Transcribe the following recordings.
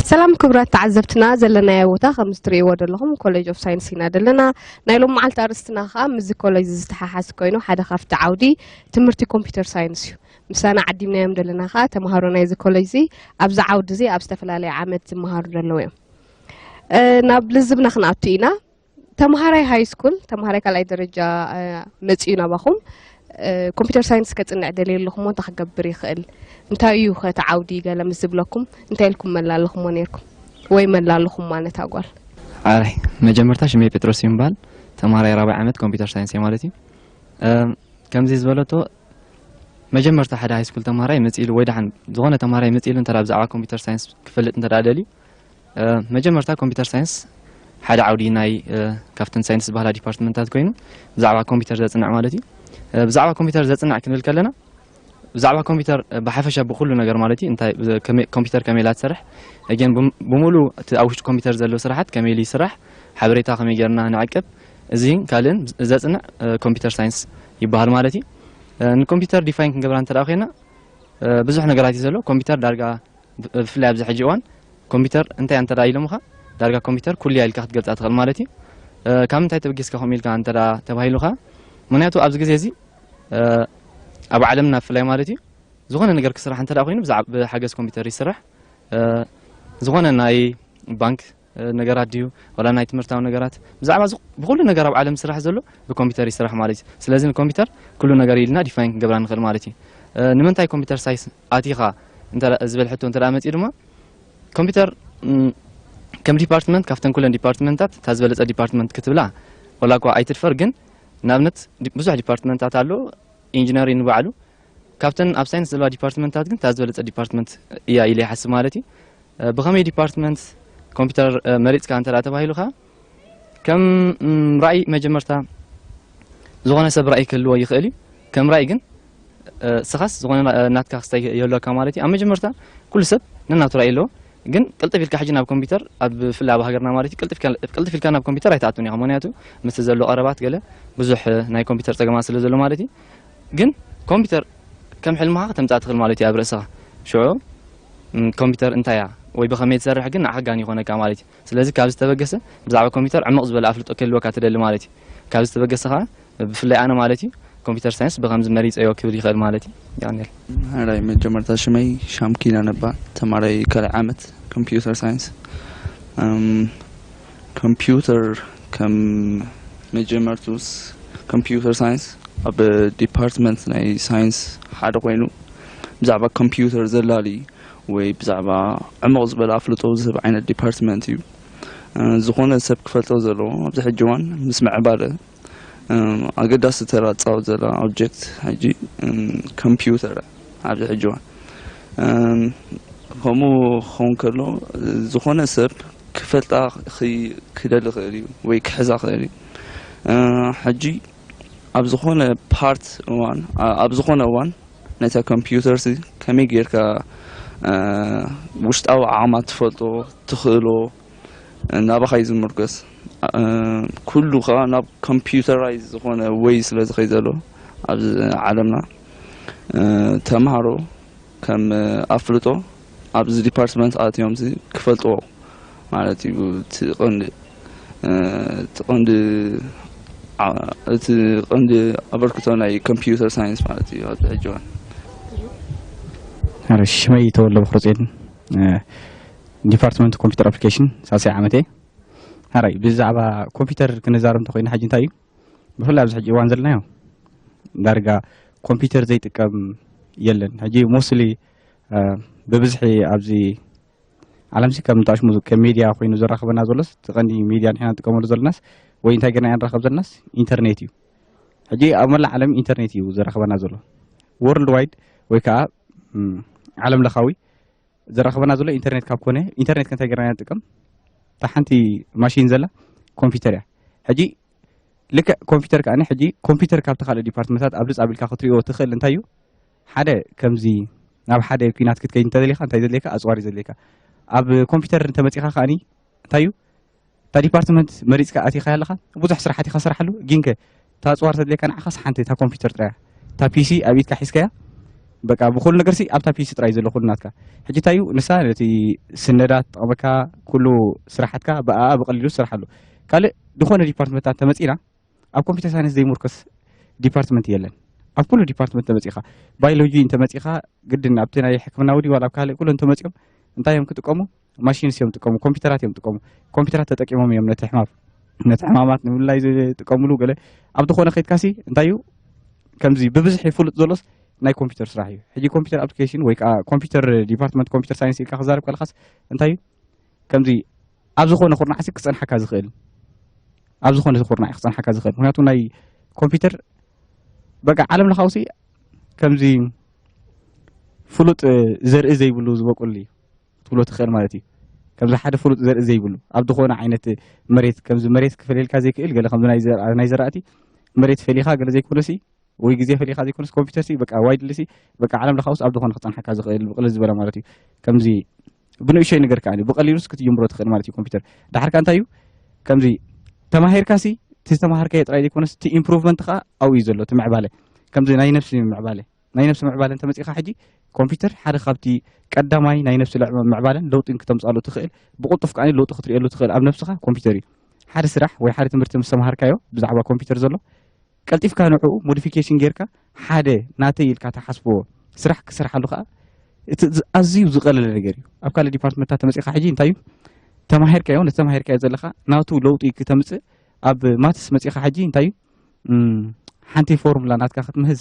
ሰላም ክቡራት ተዓዘብትና፣ ዘለናዮ ቦታ ከምዚ ትርእይዎ ዘለኹም ኮሌጅ ኦፍ ሳይንስ ኢና ዘለና። ናይ ሎም መዓልቲ ኣርእስትና ከዓ ምስዚ ኮሌጅ ዝተሓሓዝ ኮይኑ ሓደ ካብቲ ዓውዲ ትምህርቲ ኮምፒውተር ሳይንስ እዩ። ምሳና ዓዲምናዮም ዘለና ከዓ ተምሃሮ ናይዚ ኮሌጅ እዚ ኣብዚ ዓውዲ እዚ ኣብ ዝተፈላለየ ዓመት ዝመሃሩ ዘለዉ እዮም። እ፣ ናብ ልዝብና ክንኣቱ ኢና። ተምሃራይ ሃይ ስኩል፣ ተምሃራይ ካልኣይ ደረጃ፣ እ፣ መጺኡ ናባኹም፣ እ፣ ኮምፒውተር ሳይንስ ከጽንዕ ደልየ ኣለኹ እሞ እንታይ ክገብር ይኽእል? እንታይ እዩ ኸ እቲ ዓውዲ ገለ ምስ ዝብለኩም እንታይ ኢልኩም መላለኹሞ ነይርኩም? ወይ መላለኹማ ነታ ጓል? ኣራይ፣ መጀመርታ ሽመይ ጴጥሮስ እዩ እምበሃል፣ ተምሃራይ ራብዓይ ዓመት ኮምፒውተር ሳይንስ እየ ማለት እዩ። እ፣ ከምዚ ዝበለቶ መጀመርታ ሓደ ሃይ ስኩል ተምሃራይ መጺእሉ ወይ ደሓን ዝኾነ ተምሃራይ መጺእሉ እንተ ብዛዕባ ኮምፒውተር ሳይንስ ክፈልጥ እንተ ደልዩ፣ እ፣ መጀመርታ ኮምፒውተር ሳይንስ ሓደ ዓውዲ ናይ፣ እ፣ ካብተን ሳይንስ ዝበሃላ ዲፓርትመንታት ኮይኑ ብዛዕባ ኮምፒውተር ዘጽንዕ ማለት እዩ። እ፣ ብዛዕባ ኮምፒውተር ዘጽንዕ ክንብል ከለና ብዛዕባ ኮምፒውተር፣ እ፣ ብሓፈሻ ብኹሉ ነገር ማለት እዩ፣ እንታይ፣ ብ-፣ ከመይ፣ ኮምፒውተር ከመይ ኢላ ትሰርሕ፣ ግን ብም-፣ ብምሉእ እቲ ኣብ ውሽጢ ኮምፒውተር ዘሎ ስራሓት ከመይ ኢሉ ይስራሕ፣ ሓበሬታ ከመይ ጌርና ንዕቅብ፣ እዚን ካልእን ዘጽንዕ፣ እ፣ ኮምፒውተር ሳይንስ ይበሃል ማለት እዩ። እ፣ ንኮምፒውተር ዲፋይን ክንገብራ እንተ ደኣ ኮይና፣ እ፣ ብዙሕ ነገራት እዩ ዘሎ። ኮምፒውተር ዳርጋ ብ-፣ ብፍላይ ኣብዚ ሕጂ እዋን ኮምፒውተር እንታይ እንተ ደኣ ኢሎምኻ፣ ዳርጋ ኮምፒውተር ኩሉ እያ ኢልካ ክትገልጻ ትኽእል ማለት እዩ። እ፣ ካብ ምንታይ ተበጊስካ ከምኡ ኢልካ እንተ ደኣ ተባሂሉኻ፣ ምኽንያቱ ኣብዚ ግዜ እዚ፣ እ፣ ኣብ ዓለምና ብፍላይ ማለት እዩ፣ ዝኾነ ነገር ክስራሕ እንተ ደኣ ኮይኑ ብዛዕ-፣ ብሓገዝ ኮምፒውተር ይስራሕ። እ፣ ዝኾነ ናይ ባንክ፣ እ፣ ነገራት ድዩ፣ ወላ ናይ ትምህርታዊ ነገራት፣ ብዛዕባ ዝኹ-፣ ብኹሉ ነገር ኣብ ዓለም ዝስራሕ ዘሎ ብኮምፒውተር ይስራሕ ማለት እዩ። ስለዚ ንኮምፒውተር ኩሉ ነገር ኢልና ዲፋይን ክንገብራ ንኽእል ማለት እዩ። እ፣ ንምንታይ ኮምፒውተር ሳይንስ ኣቲኻ እንተ-፣ ዝብል ሕቶ እንተ ደኣ መጺኡ ድማ፣ ኮምፒውተር፣ ም፣ ከም ዲፓርትመንት ካብተን ኩለን ዲፓርትመንታት እታ ዝበለጸ ዲፓርትመንት ክትብላ፣ ወላ እኳ ኣይትድፈር፣ ግን ንኣብነት ዲ-፣ ብዙሕ ዲፓርትመንታት ኣሎ፣ ኢንጂነሪንግ ባዕሉ፣ ካብተን ኣብ ሳይንስ ዘለዋ ዲፓርትመንታት ግን እታ ዝበለጸ ዲፓርትመንት እያ ኢለ ይሓስብ ማለት እዩ። እ፣ ብኸመይ ዲፓርትመንት ኮምፒውተር፣ እ፣ መሪጽካ እንተ ደኣ ተባሂሉ ከኣ፣ ከም፣ ም፣ ራእይ መጀመርታ ዝኾነ ሰብ ራእይ ክህልዎ ይኽእል እዩ። ከም ራእይ ግን፣ እ፣ ስኻስ ዝኾነ ና-፣ ናትካ ክስታይ ይህልወካ ማለት እዩ። ኣብ መጀመርታ ኩሉ ሰብ ነናቱ ራእይ ኣለዎ። ግን ቅልጥፍ ኢልካ ሕጂ ናብ ኮምፒውተር፣ ኣብ ብፍላይ ኣብ ሃገርና ማለት እዩ፣ ቅልጥፍ ኢልካ፣ ቅልጥፍ ኢልካ ናብ ኮምፒውተር ኣይትኣቱን ኢኻ። ምኽንያቱ ምስቲ ዘሎ ቀረባት ገለ ብዙሕ፣ እ፣ ናይ ኮምፒውተር ጸገማት ስለ ዘሎ ማለት እዩ። ግን ኮምፒውተር ከም ሕልምኻ ከተምጽኣ ትኽእል ማለት እዩ ኣብ ርእስኻ። ሽዑ፣ ም፣ ኮምፒውተር እንታይ እያ ወይ ብኸመይ ትሰርሕ ግን ንዓኻ ጋን ይኾነካ ማለት እዩ። ስለዚ ካብ ዝተበገሰ ብዛዕባ ኮምፒውተር ዕምቕ ዝበለ ኣፍልጦ ክህልወካ ትደሊ ማለት እዩ። ካብ ዝተበገሰ ኸዓ ብፍላይ ኣነ ማለት እዩ ኮምፒውተር ሳይንስ ብኸምዚ መሪጸዮ ክብል ይኽእል ማለት እዩ። ይቐንየል። ሕራይ፣ መጀመርታ ሽመይ ሻምኪና ነባ፣ ተማራይ ካልኣይ ዓመት ኮምፒውተር ሳይንስ። እም፣ ኮምፒውተር ከም መጀመርቱስ ኮምፒውተር ሳይንስ ኣብ ዲፓርትመንት ናይ ሳይንስ ሓደ ኮይኑ ብዛዕባ ኮምፒውተር ዘላሊ ወይ ብዛዕባ ዕሙቕ ዝበለ ኣፍልጦ ዝህብ ዓይነት ዲፓርትመንት እዩ። እ፣ ዝኾነ ሰብ ክፈልጦ ዘለዎ ኣብዚ ሕጂ እዋን ምስ ምዕባለ፣ እ፣ ኣገዳሲ ተራ ዝጻወት ዘላ ኦብጀክት ሕጂ፣ እ፣ ኮምፒውተር ኣብዚ ሕጂ እዋን። እ፣ ከምኡ ክኸውን ከሎ ዝኾነ ሰብ ክፈልጣ ኽይ-፣ ክደሊ ክእል እዩ ወይ ክሕዛ ክእል እዩ። እ፣ ሕጂ ኣብ ዝኾነ ፓርት እዋን፣ ኣ-፣ ኣብ ዝኾነ እዋን ነታ ኮምፒውተር ሲ ከመይ ጌርካ፣ እ፣ ውሽጣዊ ዓቕማ ትፈልጦ፣ ትኽእሎ፣ እ፣ ናባኻ እዩ ዝምርኮስ። እ፣ ኩሉ ኸኣ ናብ ኮምፒውተራይዝ ዝኾነ ወይ ስለ ዝኸይድ ዘሎ ኣብዚ ዓለምና፣ እ፣ ተምሃሮ ከም ኣፍልጦ ኣብዚ ዲፓርትመንት ኣትዮም ሲ ክፈልጥዎ ማለት እዩ። እቲ ቀንዲ፣ እ፣ እቲ ቀንዲ፣ ዓ-፣ እቲ ቀንዲ ኣበርክቶ ናይ ኮምፒውተር ሳይንስ ማለት እዩ ኣብዚ ሕጂ እዋን። ሕራይ፣ ሽመይ ተወልደ በኽረጽዮን፣ እ፣ ዲፓርትመንት ኮምፒውተር ኣፕሊኬሽን ሳልሳይ ዓመት እየ። ሕራይ፣ ብዛዕባ ኮምፒውተር ክንዛረብ እንተኾይና ሕጂ እንታይ እዩ? ብፍላይ ኣብዚ ሕጂ እዋን ዘለናዮ ዳርጋ ኮምፒውተር ዘይጥቀም የለን። ሕጂ ሞስትሊ፣ እ፣ ብብዝሒ ኣብዚ ዓለምሲ ከም እንታሽሙ ከም ሚድያ ኮይኑ ዘራኽበና ዘሎስ፣ እቲ ቀንዲ ሚድያ ንሕና ንጥቀመሉ ዘለናስ ወይ እንታይ ጌርና ኢና ንራኸብ ዘለናስ ኢንተርኔት እዩ። ሕጂ ኣብ መላእ ዓለም ኢንተርኔት እዩ ዘራኽበና ዘሎ። ወርልድ ዋይድ ወይ ከዓ፣ እም፣ ዓለም ለኻዊ ዘራኽበና ዘሎ ኢንተርኔት ካብ ኮነ፣ ኢንተርኔት ከ እንታይ ጌርና ኢና ንጥቀም? እታ ሓንቲ ማሽን ዘላ ኮምፒውተር እያ። ሕጂ ልክዕ ኮምፒውተር ከኣ ሕጂ ኮምፒውተር ካብቲ ካልእ ዲፓርትመንታት ኣብ ልጽ ኣቢልካ ክትርእዮ ትኽእል እንታይ እዩ? ሓደ ከምዚ ናብ ሓደ ኲናት ክትከይድ እንተደሊኻ እንታይ ዘድልየካ? ኣጽዋር እዩ ዘድልየካ። ኣብ ኮምፒውተር እንተመጺኻ ከኣ እንታይ እዩ? እታ ዲፓርትመንት መሪጽካ ኣቲኻ ኣለኻ፣ ብዙሕ ስራሓት ኢኻ ትሰርሓሉ፣ ጊንከ እታ ኣጽዋር ዘድልየካ ንዓኻስ ሓንቲ እታ ኮምፒውተር ጥራይ እያ። እታ ፒሲ ኣብ ኢድካ ሒዝካያ፣ በቃ ብኩሉ ነገር ሲ ኣብታ ፒሲ ጥራይ ዘሎ ኩሉ ናትካ። ሕጂ እንታይ እዩ ንሳ ነቲ ስነዳት ትጠቕመካ፣ ኩሉ ስራሓትካ ብኣኣ ብቐሊሉ ትሰርሓሉ። ካልእ ዝኾነ ዲፓርትመንታት ተመፂና ኣብ ኮምፒውተር ሳይንስ ዘይምርኮስ ዲፓርትመንት የለን። ኣብ ኩሉ ዲፓርትመንት ተመፂኻ፣ ባዮሎጂ እንተመፂኻ ግድን ኣብቲ ናይ ሕክምና ውዲ ዋላ ኣብ ካልእ ኩሉ እንተመፂኦም እንታይ እዮም ክጥቀሙ? ማሽንስ እዮም ጥቀሙ፣ ኮምፒውተራት እዮም ጥቀሙ። ኮምፒውተራት ተጠቂሞም እዮም ነቲ ሕማም ነቲ ሕማማት ንምልላይ ዝጥቀምሉ ገለ ኣብ ዝኾነ ከይድካሲ እንታይ እዩ ከምዚ ብብዝሒ ፍሉጥ ዘሎስ ናይ ኮምፒውተር ስራሕ እዩ። ሕጂ ኮምፒውተር ኣፕሊኬሽን ወይ ከዓ ኮምፒውተር ዲፓርትመንት ኮምፒውተር ሳይንስ ኢልካ ክዛረብ ከለኻስ እንታይ እዩ ከምዚ ኣብ ዝኾነ ኩርናዕሲ ክፀንሓካ ዝኽእል ኣብ ዝኾነ ኩርናዕ ክፀንሓካ ዝኽእል ምክንያቱ ናይ ኮምፒውተር በቃ ዓለም ለኻውሲ ከምዚ ፍሉጥ ዘርኢ ዘይብሉ ዝበቁል እዩ ክትብሎ ትኽእል ማለት እዩ። ከምዚ ሓደ ፍሉጥ ዘርኢ ዘይብሉ ኣብ ዝኾነ ዓይነት መሬት ከምዚ መሬት ክፈልየልካ ዘይክእል ገለ ከምዚ ናይ ዘር- ናይ ዘራእቲ መሬት ፈሊኻ ገለ ዘይኮነሲ ወይ ግዜ ፈሊኻ ዘይኮነስ ኮምፒውተር ሲ በቃ ዋይድሊ ሲ በቃ ዓለም ለኻውስ ኣብ ዝኾነ ክፀንሓካ ዝኽእል ብቕልል ዝበለ ማለት እዩ። ከምዚ ብንእሽቶይ ነገር ከዓ ብቐሊሉስ ክትጅምሮ ትኽእል ማለት እዩ ኮምፒውተር። ዳሕርካ እንታይ እዩ ከምዚ ተማሂርካ ሲ እቲ ዝተማሃርካዮ ጥራይ ዘይኮነስ እቲ ኢምፕሩቭመንት ከዓ ኣብኡ እዩ ዘሎ እቲ ምዕባለ ከምዚ ናይ ነፍሲ ምዕባለ ናይ ነፍሲ ምዕባለ እንተመፂእካ ሕጂ ኮምፒውተር ሓደ ካብቲ ቀዳማይ ናይ ነፍሲ ልዕ- ምዕባለን ለውጢን ክተምፃሉ ትኽእል ብቁልጡፍ ከዓ ለውጢ ክትርእየሉ ትኽእል ኣብ ነፍስኻ ኮምፒውተር እዩ። ሓደ ስራሕ ወይ ሓደ ትምህርቲ ምስ ተምሃርካዮ ብዛዕባ ኮምፒውተር ዘሎ ቀልጢፍካ ንዕኡ ሞዲፊኬሽን ጌርካ ሓደ ናተይ ኢልካ ትሓስብዎ ስራሕ ክስርሓሉ ከዓ እቲ ዝ- ኣዝዩ ዝቐለለ ነገር እዩ። ኣብ ካልእ ዲፓርትመንታት ተመፂእካ ሕጂ እንታይ እዩ ተማሂርካዮ ነቲ ተማሂርካዮ ዘለኻ ናቱ ለውጢ ክተምፅእ ኣብ ማትስ መፂእካ ሕጂ እንታይ እዩ እም፣ ሓንቲ ፎርሙላ ናትካ ክትምህዝ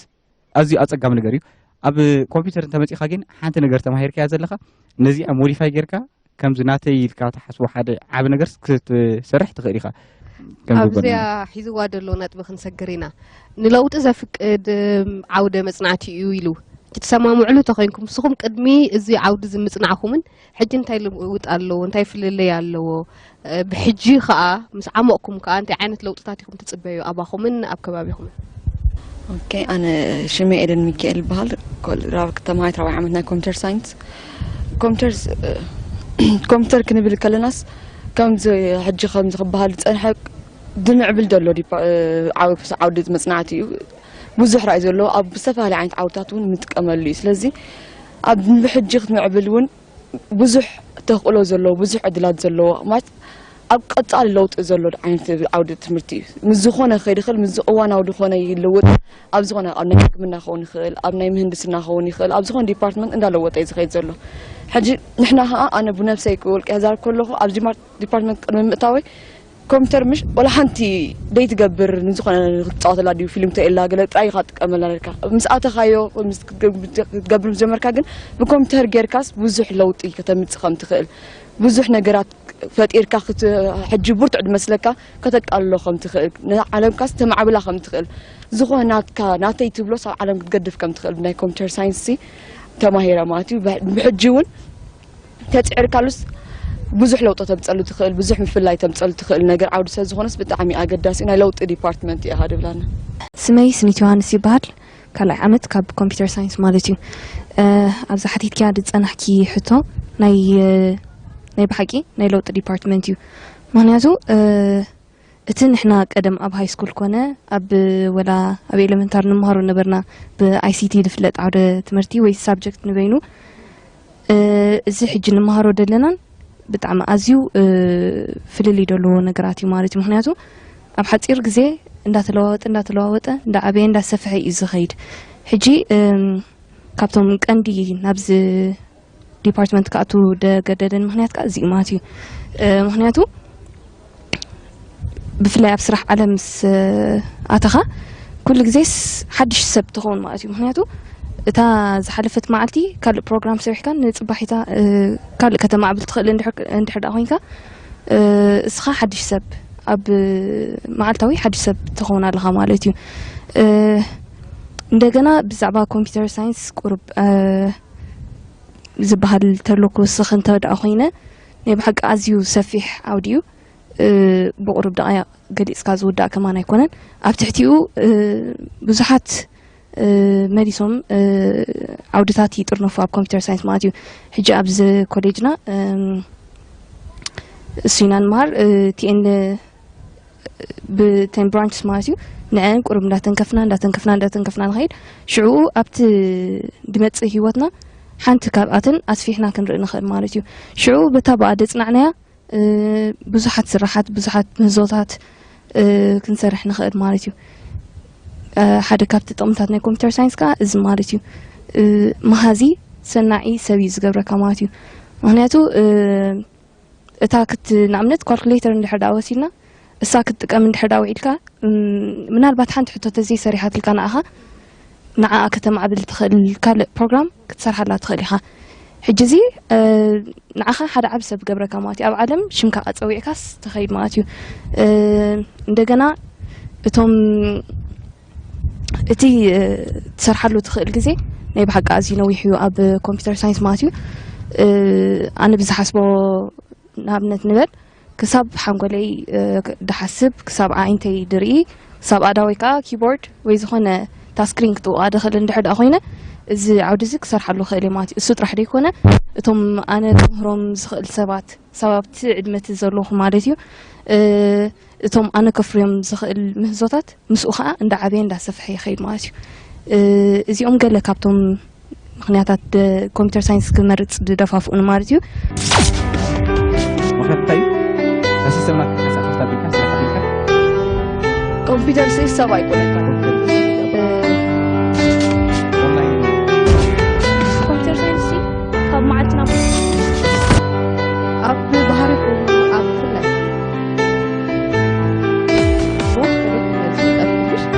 ኣዝዩ ኣጸጋሚ ነገር እዩ። ኣብ ኮምፒውተር እንተመጺኻ ግን ሓንቲ ነገር ተማሂርካያ ዘለኻ ነዚኣ ሞዲፋይ ጌርካ ከምዚ ናተይ ኢልካ ትሓስቦ ሓደ ዓቢ ነገር ክትሰርሕ ትኽእል ኢኻ። ከምዚ ኣብዚ ጎና እያ ሒዝዋ ዘሎ ነጥቢ ክንሰግር ኢና። ንለውጢ ዘፍቅድ እም፣ ዓውደ መጽናዕቲ እዩ ኢሉ። ክትሰማምዕሉ ተኾይንኩም ንስኹም ቅድሚ እዚ ዓውዲ እዚ ምጽናዕኹምን ሕጂ እንታይ ልውጥ ኣለዎ እንታይ ፍልልይ ኣለዎ ብሕጂ ከኣ ምስ ዓመቕኩም ከኣ እንታይ ዓይነት ለውጥታት ኢኹም ትጽበዩ ኣባኹምን ኣብ ከባቢኹምን? ኦኬ ኣነ ሽመይ ኤደን ሚካኤል ይበሃል። ተማሃሪት ራብዓይ ዓመት ናይ ኮምፒተር ሳይንስ። ኮምፒተር ኮምፒተር ክንብል ከለናስ ከምዚ ሕጂ ከምዚ ክበሃል ዝጸንሐ ዝምዕብል ዘሎ ዓውዲ መጽናዕቲ እዩ። ብዙሕ ራእይ ዘለዎ ኣብ ዝተፈላለየ ዓይነት ዓውድታት እውን ንጥቀመሉ እዩ። ስለዚ ኣብ ብሕጂ ክትምዕብል እውን ብዙሕ ተኽእሎ ዘለዎ ብዙሕ ዕድላት ዘለዎ ማለት ኣብ ቀፃሊ ለውጢ ዘሎ ዓይነት ዓውዲ ትምህርቲ እዩ። ምስ ዝኾነ ክኸይድ ይኽእል፣ ምስ እዋናዊ ዝኾነ ይልውጥ። ኣብ ዝኾነ ኣብ ናይ ሕክምና ክኸውን ይኽእል፣ ኣብ ናይ ምህንድስና ክኸውን ይኽእል፣ ኣብ ዝኾነ ዲፓርትመንት እንዳለወጠ እዩ ዝኸይድ ዘሎ። ሕጂ ንሕና ከዓ ኣነ ብነብሰይ ውልቀ ክዛረብ ከለኹ ኣብ ዲፓርትመንት ቅድሚ ምእታወይ ኮምፒተር ምሽ ወላ ሓንቲ ደይ ትገብር ንዝኾነ ክትፃወተላ ድዩ ፊልም ተላ ገለ ጥራይ ኢኻ ትጥቀመላ ነርካ ምስ ኣተኻዮ ክትገብር ምስ ጀመርካ ግን ብኮምፒተር ጌርካስ ብዙሕ ለውጢ ከተምፅእ ከም ትኽእል ብዙሕ ነገራት ፈጢርካ ሕጂ ብርቱዕ ድመስለካ ከተቃልሎ ከም ትኽእል ዓለምካስ ተማዕብላ ከም ትኽእል ዝኾነ ናትካ ናተይ ትብሎስ ኣብ ዓለም ክትገድፍ ከም ትኽእል ብናይ ኮምፒተር ሳይንስ ተማሂረ ማለት እዩ ብሕጂ እውን ተፅዒርካሉስ ብዙሕ ለውጢ ተምፀሉ ትኽእል ብዙሕ ምፍላይ ተምፀሉ ትኽእል ነገር ዓውዲ ስለ ዝኾነስ ብጣዕሚ ኣገዳሲ ናይ ለውጢ ዲፓርትመንት ኢኻ ድብላና። ስመይ ስኒት ዮሃንስ ይበሃል። ካልኣይ ዓመት ካብ ኮምፒተር ሳይንስ ማለት እዩ። ኣብዚ ሓቲትኪያ ዝፀናሕኪ ሕቶ ናይ ናይ ብሓቂ ናይ ለውጢ ዲፓርትመንት እዩ። ምክንያቱ እቲ ንሕና ቀደም ኣብ ሃይ ስኩል ኮነ ኣብ ወላ ኣብ ኤለመንታሪ ንምሃሮ ነበርና ብ ኣይሲቲ ዝፍለጥ ዓውደ ትምህርቲ ወይ ሳብጀክት ንበይኑ እዚ ሕጂ ንምሃሮ ደለናን ብጣዕሚ ኣዝዩ ፍልልይ ደለዎ ነገራት እዩ ማለት እዩ ምክንያቱ ኣብ ሓፂር ግዜ እንዳተለዋወጠ እንዳተለዋወጠ እንዳዓበየ እንዳሰፍሐ እዩ ዝኸይድ ሕጂ ካብቶም ቀንዲ ናብዚ ዲፓርትመንት ክኣቱ ደገደደን ምክንያት ከዓ እዚ እዩ ማለት እዩ ምክንያቱ ብፍላይ ኣብ ስራሕ ዓለም ምስ ኣተኻ ኩሉ ግዜ ሓድሽ ሰብ ትኸውን ማለት እዩ ምክንያቱ እታ ዝሓለፈት መዓልቲ ካልእ ፕሮግራም ሰሪሕካ ንፅባሒታ ካልእ ከተማዕብል ትኽእል እንድሕር ደኣ ኮይንካ እስኻ ሓድሽ ሰብ ኣብ መዓልታዊ ሓድሽ ሰብ ትኸውን ኣለኻ ማለት እዩ እንደገና ብዛዕባ ኮምፒተር ሳይንስ ቁሩብ ዝበሃል ተሎ ክውስኽ እንተ ደኣ ኮይነ ናይ ብሓቂ ኣዝዩ ሰፊሕ ዓውዲ እዩ ብቑሩብ ደቓይቕ ገሊፅካ ዝውዳእ ከማን ኣይኮነን ኣብ ትሕቲኡ ብዙሓት መሊሶም ዓውድታት ይጥርነፉ ኣብ ኮምፒተር ሳይንስ ማለት እዩ ሕጂ ኣብዚ ኮሌጅና እሱ ኢና ንመሃር ቲኤን ብቴን ብራንችስ ማለት እዩ ንዐን ቁሩብ እንዳተንከፍና እንዳተንከፍና እንዳተንከፍና ንኸይድ። ሽዑ ኣብቲ ድመጽእ ህይወትና ሓንቲ ካብኣተን ኣስፊሕና ክንርኢ ንኽእል ማለት እዩ። ሽዑ በታ ብኣ ደጽናዕናያ ብዙሓት ስራሓት፣ ብዙሓት ምህዞታት ክንሰርሕ ንኽእል ማለት እዩ። ሓደ ካብቲ ጥቕምታት ናይ ኮምፒተር ሳይንስ ከዓ እዚ ማለት እዩ። መሃዚ ሰናዒ ሰብ እዩ ዝገብረካ ማለት እዩ። ምክንያቱ እታ ክት ንኣብነት ካልኩሌተር እንድሕር ደኣ ወሲድና እሳ ክትጥቀም እንድሕር ደኣ ውዒልካ፣ ምናልባት ሓንቲ ሕቶ ተዘይሰሪሓትልካ ንኣኻ ንዓኣ ከተማዕብል ትኽእል ካልእ ፕሮግራም ክትሰርሓላ ትኽእል ኢኻ። ሕጂ እዚ ንዓኻ ሓደ ዓቢ ሰብ ገብረካ ማለት እዩ። ኣብ ዓለም ሽምካ ኣጸዊዕካስ ትኸይድ ማለት እዩ። እንደገና እቶም እቲ ትሰርሓሉ ትኽእል ግዜ ናይ ብሓቂ ኣዝዩ ነዊሕ እዩ ኣብ ኮምፒተር ሳይንስ ማለት እዩ። ኣነ ብዝሓስቦ ንኣብነት ንበል ክሳብ ሓንጎለይ ድሓስብ፣ ክሳብ ኣዒንተይ ድርኢ፣ ክሳብ ኣእዳወይ ከዓ ኪቦርድ ወይ ዝኾነ ታስክሪን ክጥውቓ ድኽእል እንድሕር ደኣ ኮይነ፣ እዚ ዓውዲ እዚ ክሰርሓሉ ክእል እየ ማለት እዩ። እሱ ጥራሕ ደይኮነ እቶም ኣነ ክምህሮም ዝኽእል ሰባት፣ ክሳብ ኣብቲ ዕድመ እቲ ዘለኹ ማለት እዩ፣ እቶም ኣነ ከፍርዮም ዝኽእል ምህዞታት ምስኡ ከዓ እንዳዓበየ እንዳሰፍሐ ይኸይድ ማለት እዩ። እዚኦም ገለ ካብቶም ምኽንያታት ኮምፒተር ሳይንስ ክመርጽ ዝደፋፍኡኒ ማለት እዩ። ምኽንያት እንታይ እዩ? ካብ ሲስተም ናትካ ሓንሳእ ክፍት ኣቢልካ ስራሕ ኣቢልካ ኮምፒተር ሲ ሰብ ኣይኮነካን። ኮምፒተር ሳይንስ ካብ መዓልቲ ናብ ኣብ ባህሪ ኣብ ፍላይ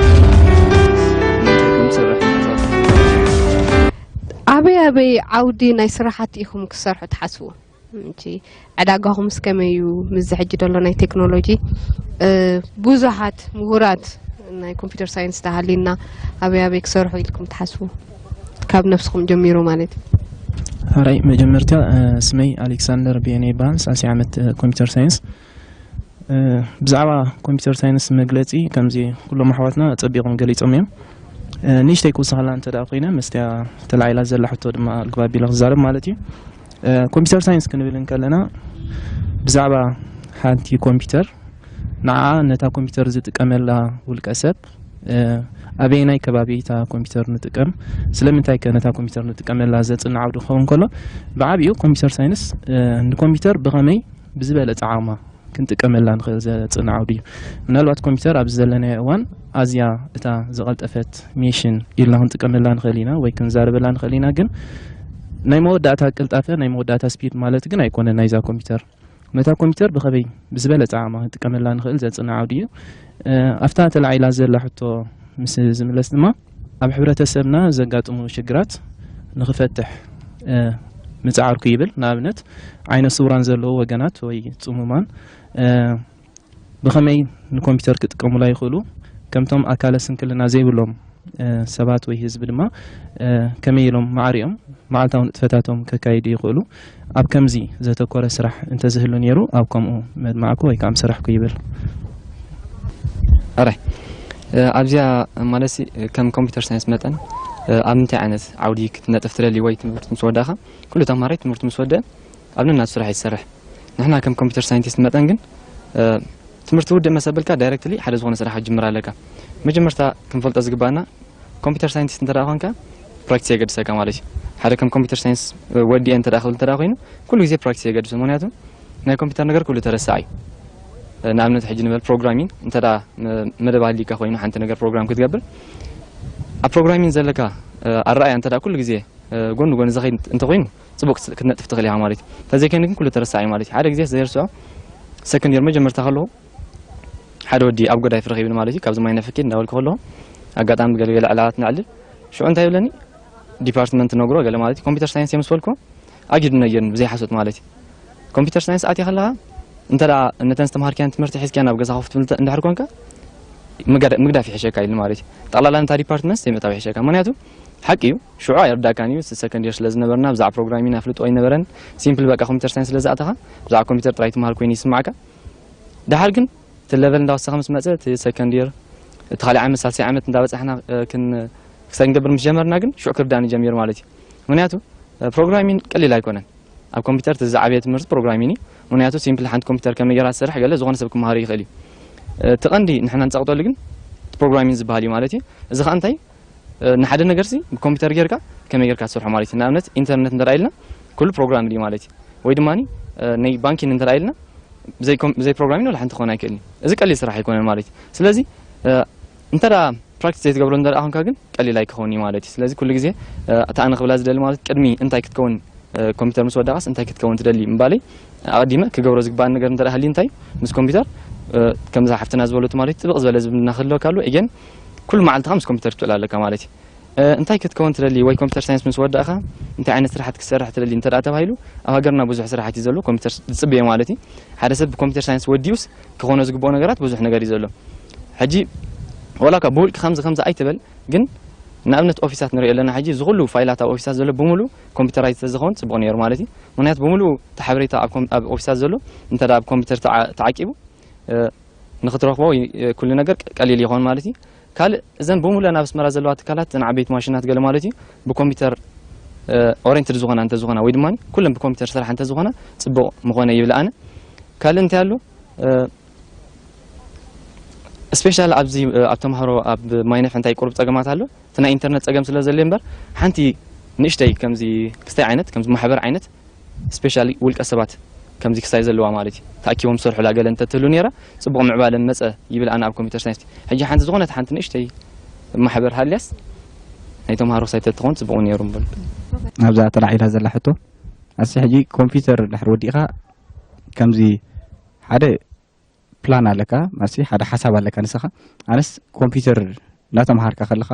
ኣበይ ኣበይ ዓውዲ ናይ ስራሓት ኢኹም ክሰርሑ ትሓስቡ? ዕዳጋኹምስ ከመይ እዩ? ምስዚ ሕጂ ዘሎ ናይ ቴክኖሎጂ ብዙሓት ምሁራት ናይ ኮምፒተር ሳይንስ ተሃሊና ኣበይ ኣበይ ክሰርሑ ኢልኩም ትሓስቡ? ካብ ነብስኹም ጀሚሩ ማለት እዩ። ሕራይ መጀመርታ ስመይ ኣሌክሳንደር ብየነ ይበሃል። ሳልሲ ዓመት ኮምፒተር ሳይንስ። ብዛዕባ ኮምፒተር ሳይንስ መግለፂ ከምዚ ኩሎም ኣሕዋትና ፀቢቖም ገሊፆም እዮም። ንእሽተይ ክውስኸላ እንተ ደኣ ኮይነ፣ መስትያ ተላዒላ ዘላ ሕቶ ድማ ኣልግባ ቢለ ክዛረብ ማለት እዩ። ኮምፒተር ሳይንስ ክንብል እንከለና ብዛዕባ ሓንቲ ኮምፒተር ንዓ ነታ ኮምፒተር ዝጥቀመላ ውልቀ ሰብ ኣበየናይ ከባቢ እታ ኮምፒተር ንጥቀም፣ ስለምንታይ ከ ነታ ኮምፒተር ንጥቀመላ ዘፅንዕ ዓውዲ ክኸውን ከሎ፣ ብዓብኡ ኮምፒተር ሳይንስ ንኮምፒተር ብኸመይ ብዝበለፀ ዓቕማ ክንጥቀመላ ንኽእል ዘፅንዕ ዓውዲ እዩ። ምናልባት ኮምፒተር ኣብዚ ዘለናዮ እዋን ኣዝያ እታ ዝቐልጠፈት ሜሽን ኢልና ክንጥቀመላ ንኽእል ኢና ወይ ክንዛረበላ ንኽእል ኢና፣ ግን ናይ መወዳእታ ቅልጣፈ ናይ መወዳእታ ስፒድ ማለት ግን ኣይኮነን ናይዛ ኮምፒተር። ነታ ኮምፒተር ብኸመይ ብዝበለፀ ዓቕማ ክንጥቀመላ ንኽእል ዘፅንዕ ዓውዲ እዩ። ኣብታ ተላዒላ ዘላ ሕቶ ምስ ዝምለስ ድማ ኣብ ሕብረተሰብና ዘጋጥሙ ሽግራት ንኽፈትሕ ምፅዓርኩ ይብል። ንኣብነት ዓይነ ስውራን ዘለዉ ወገናት ወይ ፅሙማን ብኸመይ ንኮምፒተር ክጥቀሙላ ይኽእሉ? ከምቶም ኣካለ ስንክልና ዘይብሎም ሰባት ወይ ህዝቢ ድማ ከመይ ኢሎም ማዕሪኦም መዓልታዊ ንጥፈታቶም ከካይዱ ይኽእሉ? ኣብ ከምዚ ዘተኮረ ስራሕ እንተዝህሉ ነይሩ ኣብ ከምኡ መድማዕኩ ወይ ከዓ ምሰራሕኩ ይብል። ኣራይ ኣብዚኣ ማለት ከም ኮምፒተር ሳይንስ መጠን ኣብ ምንታይ ዓይነት ዓውዲ ክትነጥፍ ትደሊ ወይ ትምህርቲ ምስ ወዳእኻ? ኩሉ ተምሃራይ ትምህርቱ ምስ ወደአ ኣብ ነናቱ ስራሕ እዩ ዝሰርሕ። ንሕና ከም ኮምፒተር ሳይንቲስት መጠን ግን ትምህርቲ ውድእ መሰ ብልካ ዳይረክትሊ ሓደ ዝኾነ ስራሕ ክትጅምር ኣለካ። መጀመርታ ክንፈልጦ ዝግባና ኮምፒተር ሳይንቲስት እንተ ደኣ ኮንካ ፕራክቲስ የገድሰካ ማለት እዩ። ሓደ ከም ኮምፒተር ሳይንስ ወዲኤ እንተ ደኣ ክብል እንተ ደኣ ኮይኑ ኩሉ ግዜ ፕራክቲስ የገድሶ። ምክንያቱ ናይ ኮምፒተር ነገር ኩሉ ተረሳዕ እዩ። ንኣብነት ሕጂ ንበል ፕሮግራሚንግ እንተ ደኣ መደብ ኣሊካ ኮይኑ ሓንቲ ነገር ፕሮግራም ክትገብር ኣብ ፕሮግራሚንግ ዘለካ ኣረኣያ እንተ ደኣ ኩሉ ግዜ ጎኒ ጎኒ ዝኸይድ እንተኮይኑ ፅቡቅ ክትነጥፍ ትኽእል ኢኻ ማለት እዩ። ተዘይኮይኑ ግን ኩሉ ተረሳዕ እዩ ማለት እዩ። ሓደ ግዜ ዘይርስዖ ሰከንድ የር መጀመርታ ከለኹ ሓደ ወዲ ኣብ ጎዳይፍ ረኺብኒ ማለት እዩ። ካብዚ ማይ ነፍኪድ እንዳበልኩ ከለኹ ኣጋጣሚ ገለገለ ዕላላት ነዕልል ሽዑ እንታይ ይብለኒ ዲፓርትመንት ነግሮ ገለ ማለት እዩ። ኮምፒተር ሳይንስ እየ ምስ በልኩ ኣጊዱ ነጊርኒ ብዘይ ሓሶት ማለት እዩ። ኮምፒተር ሳይንስ ኣትየ ከለኻ እንተ ደኣ ነተን ዝተምሃርካየን ትምህርቲ ሒዝካየን ናብ ገዛኻ ኮፍ ትብል እንድሕር ኮንካ ምግዳፍ ይሕሸካ ኢሉ ማለት እዩ። ጠቕላላ ነታ ዲፓርትመንት ዘይምእታው ይሕሸካ። ምክንያቱ ሓቂ እዩ ሽዑ ኣይርዳእካን እዩ። ሰከንድ የር ስለ ዝነበርና ብዛዕባ ፕሮግራሚንግ ኣፍልጦ ኣይነበረን። ሲምፕል በቃ ኮምፒተር ሳይንስ ስለ ዝኣተኻ ብዛዕባ ኮምፒተር ጥራይ ትምሃር ኮይኑ ይስማዕካ። ደሓር ግን እቲ ለቨል እንዳወሰኸ ምስ መፀ እቲ ሰከንድ የር እቲ ካልእ ዓመት ሳልሳይ ዓመት እንዳበፃሕና ክሳይ ክንገብር ምስ ጀመርና ግን ሽዑ ክርዳእኒ ጀሚሩ ማለት እዩ። ምክንያቱ ፕሮግራሚንግ ቀሊል ኣይኮነን። ኣብ ኮምፒተር እቲ ዝዓበየ ትምህርቲ ፕሮግራሚንግ እዩ። ምክንያቱ ሲምፕል ሓንቲ ኮምፒተር ከመይ ጌራ ትሰርሕ ገለ ዝኾነ ሰብ ክመሃሮ ይኽእል እዩ። እቲ ቀንዲ ንሕና ንፀቕጠሉ ግን ፕሮግራሚንግ ዝበሃል እዩ ማለት እዩ። እዚ ከዓ እንታይ ንሓደ ነገር ሲ ብኮምፒውተር ጌርካ ከመይ ጌርካ ትሰርሖ ማለት እዩ። ንኣብነት ኢንተርነት እንተ ኢልና ኩሉ ፕሮግራም እዩ ማለት እዩ። ወይ ድማ ናይ ባንኪንግ እንተ ኢልና ብዘይ ፕሮግራሚንግ ወላ ሓንቲ ክኾን ኣይክእልን። እዚ ቀሊል ስራሕ ኣይኮነን ማለት እዩ። ስለዚ እንተ ፕራክቲስ ዘይትገብሮ እንተ ኮንካ ግን ቀሊል ኣይክኸውን እዩ ማለት እዩ። ስለዚ ኩሉ ግዜ እታ ኣነ ክብላ ዝደሊ ማለት ቅድሚ እንታይ ክትከውን ኮምፒውተር ምስ ወደቓስ እንታይ ክትከውን ትደሊ ምባለይ ኣቐዲመ ክገብሮ ዝግባእ ነገር እንተ ሃልዩ እንታይ ምስ ኮምፒውተር ከምዛ ሓፍትና ዝበለቱ ማለት ጥብቕ ዝበለ ዝምድና ክህልወካ ኣለዎ። ኤገን ኩሉ መዓልትኻ ምስ ኮምፒውተር ክትውዕል ኣለካ ማለት እዩ። እንታይ ክትከውን ትደሊ ወይ ኮምፒውተር ሳይንስ ምስ ወዳእኻ እንታይ ዓይነት ስራሓት ክትሰርሕ ትደሊ እንተ ተባሂሉ ኣብ ሃገርና ብዙሕ ስራሓት እዩ ዘሎ ኮምፒውተር ዝፅበየ ማለት እዩ። ሓደ ሰብ ብኮምፒውተር ሳይንስ ወዲኡስ ክኾኖ ዝግብኦ ነገራት ብዙሕ ነገር እዩ ዘሎ። ሕጂ ወላ እኳ ብውልቂ ከምዚ ከምዚ ኣይትበል ግን ንኣብነት ኦፊሳት ንሪኦ ኣለና። ሕጂ እዚ ኩሉ ፋይላት ኣብ ኦፊሳት ዘሎ ብምሉ ኮምፒውተራይዝ ተዝኸውን ፅቡቕ ነይሩ ማለት እዩ። ምክንያቱ ብምሉ እቲ ሓበሬታ ኣብ ኦፊሳት ዘሎ እንተ ኣብ ኮምፒውተር ተዓቂቡ ንክትረኽቦ ኩሉ ነገር ቀሊል ይኸውን ማለት እዩ። ካልእ እዘን ብምሉእ ናብ ኣስመራ ዘለዋ ትካላት እዘን ዓበይቲ ማሽናት ገለ ማለት እዩ ብኮምፒውተር ኦሬንትድ ዝኾና እንተዝኾና ወይ ድማ ኩለን ብኮምፒውተር ስራሕ እንተዝኾና ፅቡቕ ምኾነ ይብል ኣነ። ካልእ እንታይ ኣሎ? ስፔሻል ኣብዚ ኣብ ተምሃሮ ኣብ ማይነፍ እንታይ ቁሩብ ፀገማት ኣሎ። እቲ ናይ ኢንተርነት ፀገም ስለ ዘለ እምበር ሓንቲ ንእሽተይ ከምዚ ክስታይ ዓይነት ከምዚ ማሕበር ዓይነት ስፔሻሊ ውልቀ ሰባት ከምዚ ክስታይ ዘለዋ ማለት እዩ ተኣኪቦም ዝሰርሑላ ገለ እንተትህሉ ነይራ ፅቡቕ ምዕባለ መፀ ይብል ኣነ ኣብ ኮምፒውተር ሳይንስ። ሕጂ ሓንቲ ዝኾነት ሓንቲ ንእሽተይ ማሕበር ሃልያስ ናይ ተምሃሮ ክስታይ ተትኸውን ፅቡቕ ነይሩ እምበር። ኣብዛ ተላዒላ ዘላ ሕቶ ኣሲ ሕጂ ኮምፒውተር ድሕር ወዲእኻ ከምዚ ሓደ ፕላን ኣለካ ማለት ሓደ ሓሳብ ኣለካ ንስኻ። ኣነስ ኮምፒውተር እናተምሃርካ ከለኻ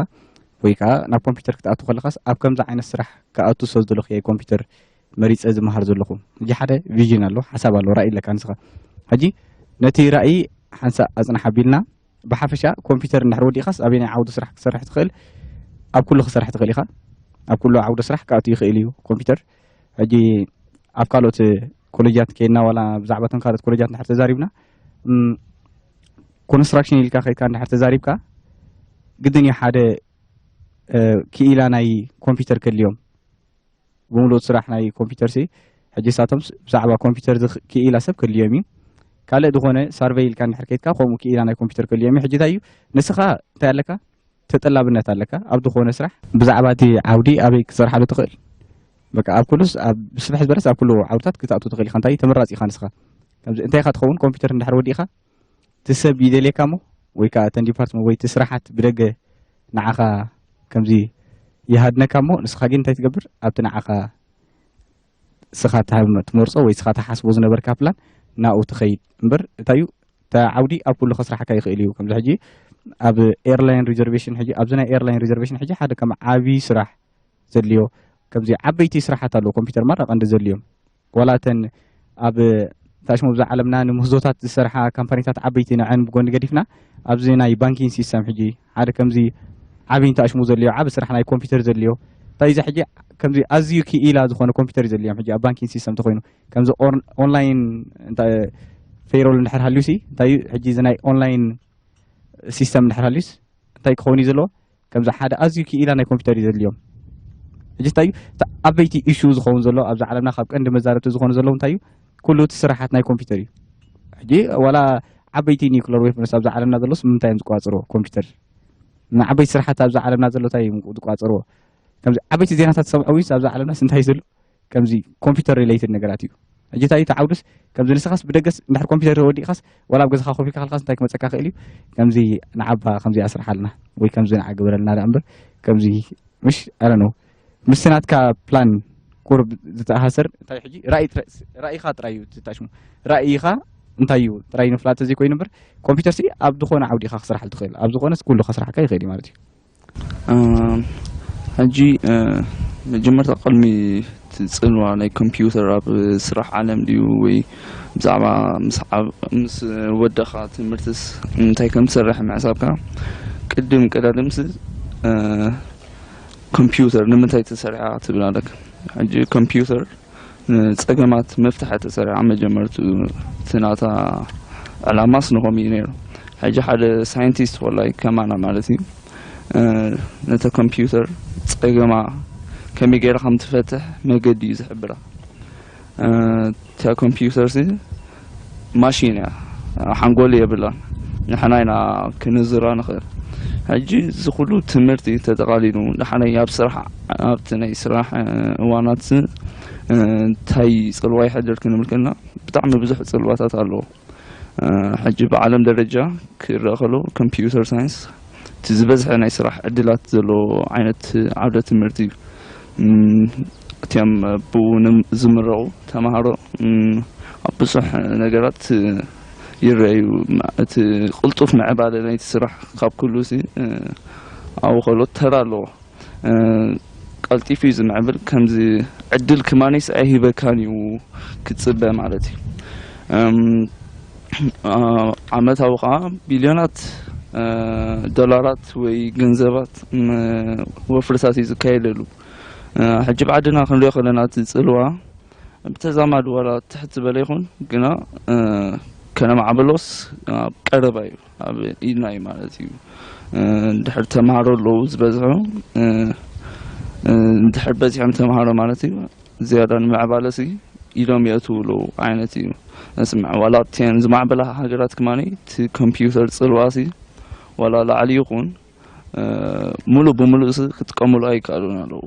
ወይ ከዓ ናብ ኮምፒውተር ክትኣቱ ከለኻስ ኣብ ከምዚ ዓይነት ስራሕ ክኣቱ ሰብ ዘለኹ ኮምፒውተር መሪፀ ዝመሃር ዘለኹ። ሕጂ ሓደ ቪዥን ኣሎ ሓሳብ ኣሎ ራእይ ኣለካ ንስኻ። ሕጂ ነቲ ራእይ ሓንሳእ ኣፅናሕ ኣቢልና ብሓፈሻ ኮምፒውተር እንድሕር ወዲእኻስ ኣበየናይ ዓውዲ ስራሕ ክትሰርሕ ትኽእል? ኣብ ኩሉ ክሰርሕ ትኽእል ኢኻ። ኣብ ኩሉ ዓውዲ ስራሕ ክኣቱ ይኽእል እዩ ኮምፒውተር። ሕጂ ኣብ ካልኦት ኮሌጃት ከይድና ዋላ ብዛዕባ እቶም ካልኦት ኮሌጃት እንድሕር ተዛሪብና ኮንስትራክሽን ኢልካ ከይድካ እንድሕር ተዛሪብካ ግድን እዩ ሓደ ክኢላ ናይ ኮምፒውተር ከድልዮም ብምሉእ ስራሕ ናይ ኮምፒውተር ሲ ሕጂ ሳቶም ብዛዕባ ኮምፒውተር ክኢላ ሰብ ከድልዮም እዩ። ካልእ ዝኾነ ሳርቨይ ኢልካ እንድሕር ከይድካ ከምኡ ክኢላ ናይ ኮምፒውተር ከድልዮም እዩ። ሕጂ እንታይ እዩ ንስኻ እንታይ ኣለካ ተጠላብነት ኣለካ ኣብ ዝኾነ ስራሕ ብዛዕባ እቲ ዓውዲ ኣበይ ክትሰርሓሉ ትኽእል በቃ ኣብ ኩሉስ ኣብ ስፍሕ ዝበለስ ኣብ ኩሉ ዓውድታት ክትኣቱ ትኽእል ኢኻ እንታይ ተመራፂ ኢኻ ንስኻ ከምዚ እንታይ ኢኻ ትኸውን ኮምፒውተር እንድሕር ወዲእኻ እቲ ሰብ ይደልየካ እሞ ወይ ከዓ እተን ዲፓርትመንት ወይ እቲ ስራሓት ብደገ ንዓኻ ከምዚ ይሃድነካ እሞ ንስኻ ግን እንታይ ትገብር ኣብቲ ንዓኻ ስኻ ትመርፆ ወይ ስኻ ትሓስቦ ዝነበርካ ፕላን ናኡ ትኸይድ እምበር እንታይ እዩ እታ ዓውዲ ኣብ ኩሉ ከስራሓካ ይኽእል እዩ ከምዚ ሕጂ ኣብ ኤርላይን ሪዘርቬሽን ሕጂ ኣብዚ ናይ ኤርላይን ሪዘርቬሽን ሕጂ ሓደ ከም ዓብዪ ስራሕ ዘድልዮ ከምዚ ዓበይቲ ስራሓት ኣለዎ ኮምፒውተር ማራ ቀንዲ ዘድልዮም ዋላ እተን ኣብ ታሽሙ ብዛ ዓለምና ንምህዞታት ዝሰርሓ ካምፓኒታት ዓበይቲ ንዐን ብጎኒ ገዲፍና ኣብዚ ናይ ባንኪንግ ሲስተም ሕጂ ሓደ ከምዚ ዓብይን ታሽሙ ዘድልዮ ዓብ ስራሕ ናይ ኮምፒውተር ዘድልዮ እንታይ እዚ ሕጂ ከምዚ ኣዝዩ ክኢላ ዝኾነ ኮምፒውተር እዩ ዘድልዮም ሕጂ ኣብ ባንኪንግ ሲስተም ተኮይኑ ከምዚ ኦንላይን ፌሮል እንድሕር ሃልዩ ሲ እንታይ እዩ ሕጂ እዚ ናይ ኦንላይን ሲስተም እንድሕር ሃልዩስ እንታይ ክኸውን እዩ ዘለዎ ከምዚ ሓደ ኣዝዩ ክኢላ ናይ ኮምፒውተር እዩ ዘድልዮም ሕጂ እንታይ እዩ እቲ ዓበይቲ ኢሹ ዝኸውን ዘሎ ኣብዚ ዓለምና ካብ ቀንዲ መዛረብቲ ዝኾኑ ዘለዉ እንታይ እዩ ኩሉ እቲ ስራሓት ናይ ኮምፒውተር እዩ ሕጂ ዋላ ዓበይቲ ኒክለር ዌፐንስ ኣብዚ ዓለምና ዘሎስ ምንታይ እዮም ዝቋፅርዎ ኮምፒውተር ንዓበይቲ ስራሓት ኣብዚ ዓለምና ዘሎ እንታይ እዮም ዝቋፅርዎ ከምዚ ዓበይቲ ዜናታት ዝሰምዖ እውን ኣብዚ ዓለምናስ እንታይ እዩ ዘሎ ከምዚ ኮምፒውተር ሪሌትድ ነገራት እዩ ሕጂ እንታይ እዩ ተዓውዱስ ከምዚ ንስኻስ ብደገስ እንድሕር ኮምፒውተር ወዲእኻስ ዋላ ኣብ ገዛኻ ኮፍ ኢልካ ከልካስ እንታይ ክመፀካ ክእል እዩ ከምዚ ንዓባ ከምዚ ኣስርሓልና ወይ ከምዚ ንዓ ግበረልና ዳ እምበር ከምዚ ምሽ ኣረ ነው ምስቲ ናትካ ፕላን ቁርብ ዝተኣሳሰር እንታይ ሕጂ ራእይኻ ጥራይ እዩ ትታሽሙ ራእይኻ እንታይ እዩ ጥራይ ንፍላጥ ተዘይኮይኑ እምበር ኮምፒውተር ሲ ኣብ ዝኾነ ዓውዲ ኢኻ ክስራሓል ትኽእል ኣብ ዝኾነስ ኩሉ ከስራሓካ ይኽእል እዩ ማለት እዩ ሕጂ መጀመርታ ቅድሚ ትፅልዋ ናይ ኮምፒውተር ኣብ ስራሕ ዓለም ድዩ ወይ ብዛዕባ ምስ ወደኻ ትምህርትስ እንታይ ከም ትሰርሕ ምሕሳብካ ቅድም ቀዳድምስ ኮምፒውተር ንምንታይ ተሰሪሓ ትብል ኣለካ ሕጂ ኮምፒውተር ንፀገማት መፍትሒ ተሰሪዓ መጀመርቱ እቲ ናታ ዕላማስ ንኸም እዩ ነይሩ ሕጂ ሓደ ሳይንቲስት ወላይ ከማና ማለት እዩ ነተ ኮምፒውተር ፀገማ ከመይ ገይራ ከም ትፈትሕ መገዲ እዩ ዝሕብራ እታ ኮምፒውተር ሲ ማሽን እያ ሓንጎል የብላን ንሕና ኢና ክንዝራ ንኽእል ሕጂ እዚ ኩሉ ትምህርቲ ተጠቓሊሉ፣ ዳሕራይ ኣብ ስራሕ፣ ኣብቲ ናይ ስራሕ እዋናት እንታይ ጽልዋ ይሕድር ክንብል ከለና፣ ብጣዕሚ ብዙሕ ጽልዋታት ኣለዎ። ሕጂ ብዓለም ደረጃ ክረአ ከሎ፣ ኮምፒውተር ሳይንስ እቲ ዝበዝሐ ናይ ስራሕ ዕድላት ዘለዎ ዓይነት ዓውደ ትምህርቲ እዩ። እቲኦም ብኡ ዝምረቑ ተምሃሮ ኣብ ብዙሕ ነገራት ይረኣዩ። እቲ ቅልጡፍ ምዕባለ ናይቲ ስራሕ ካብ ኩሉ ሲ ኣብኡ ከሎ ተራ ኣለዎ። ቀልጢፉ እዩ ዝምዕብል። ከምዚ ዕድል ክማኔስ ኣይሂበካን እዩ ክትፅበ ማለት እዩ። ዓመታዊ ከዓ ቢልዮናት ዶላራት ወይ ገንዘባት ወፍርታት እዩ ዝካየደሉ። ሕጂ ብዓድና ክንሪኦ ከለና እቲ ፅልዋ ብተዛማዲ ዋላ ትሕት ዝበለ ይኹን ግና ከነማዕበሎስ ኣብ ቀረባ እዩ፣ ኣብ ኢድና እዩ ማለት እዩ። እንድሕር ተምሃሮ ኣለዉ ዝበዝሑ፣ እንድሕር በዚሖም ተምሃሮ ማለት እዩ፣ ዝያዳ ንምዕባለሲ ኢሎም የእትዉ ኣለዉ ዓይነት እዩ። ስምዕ፣ ዋላ ኣብተን ዝማዕበላ ሃገራት ክማኒ እቲ ኮምፒውተር ፅልዋሲ ዋላ ላዕሊ ይኹን፣ ሙሉእ ብሙሉእሲ ክጥቀሙሉ ኣይከኣሉን ኣለዉ።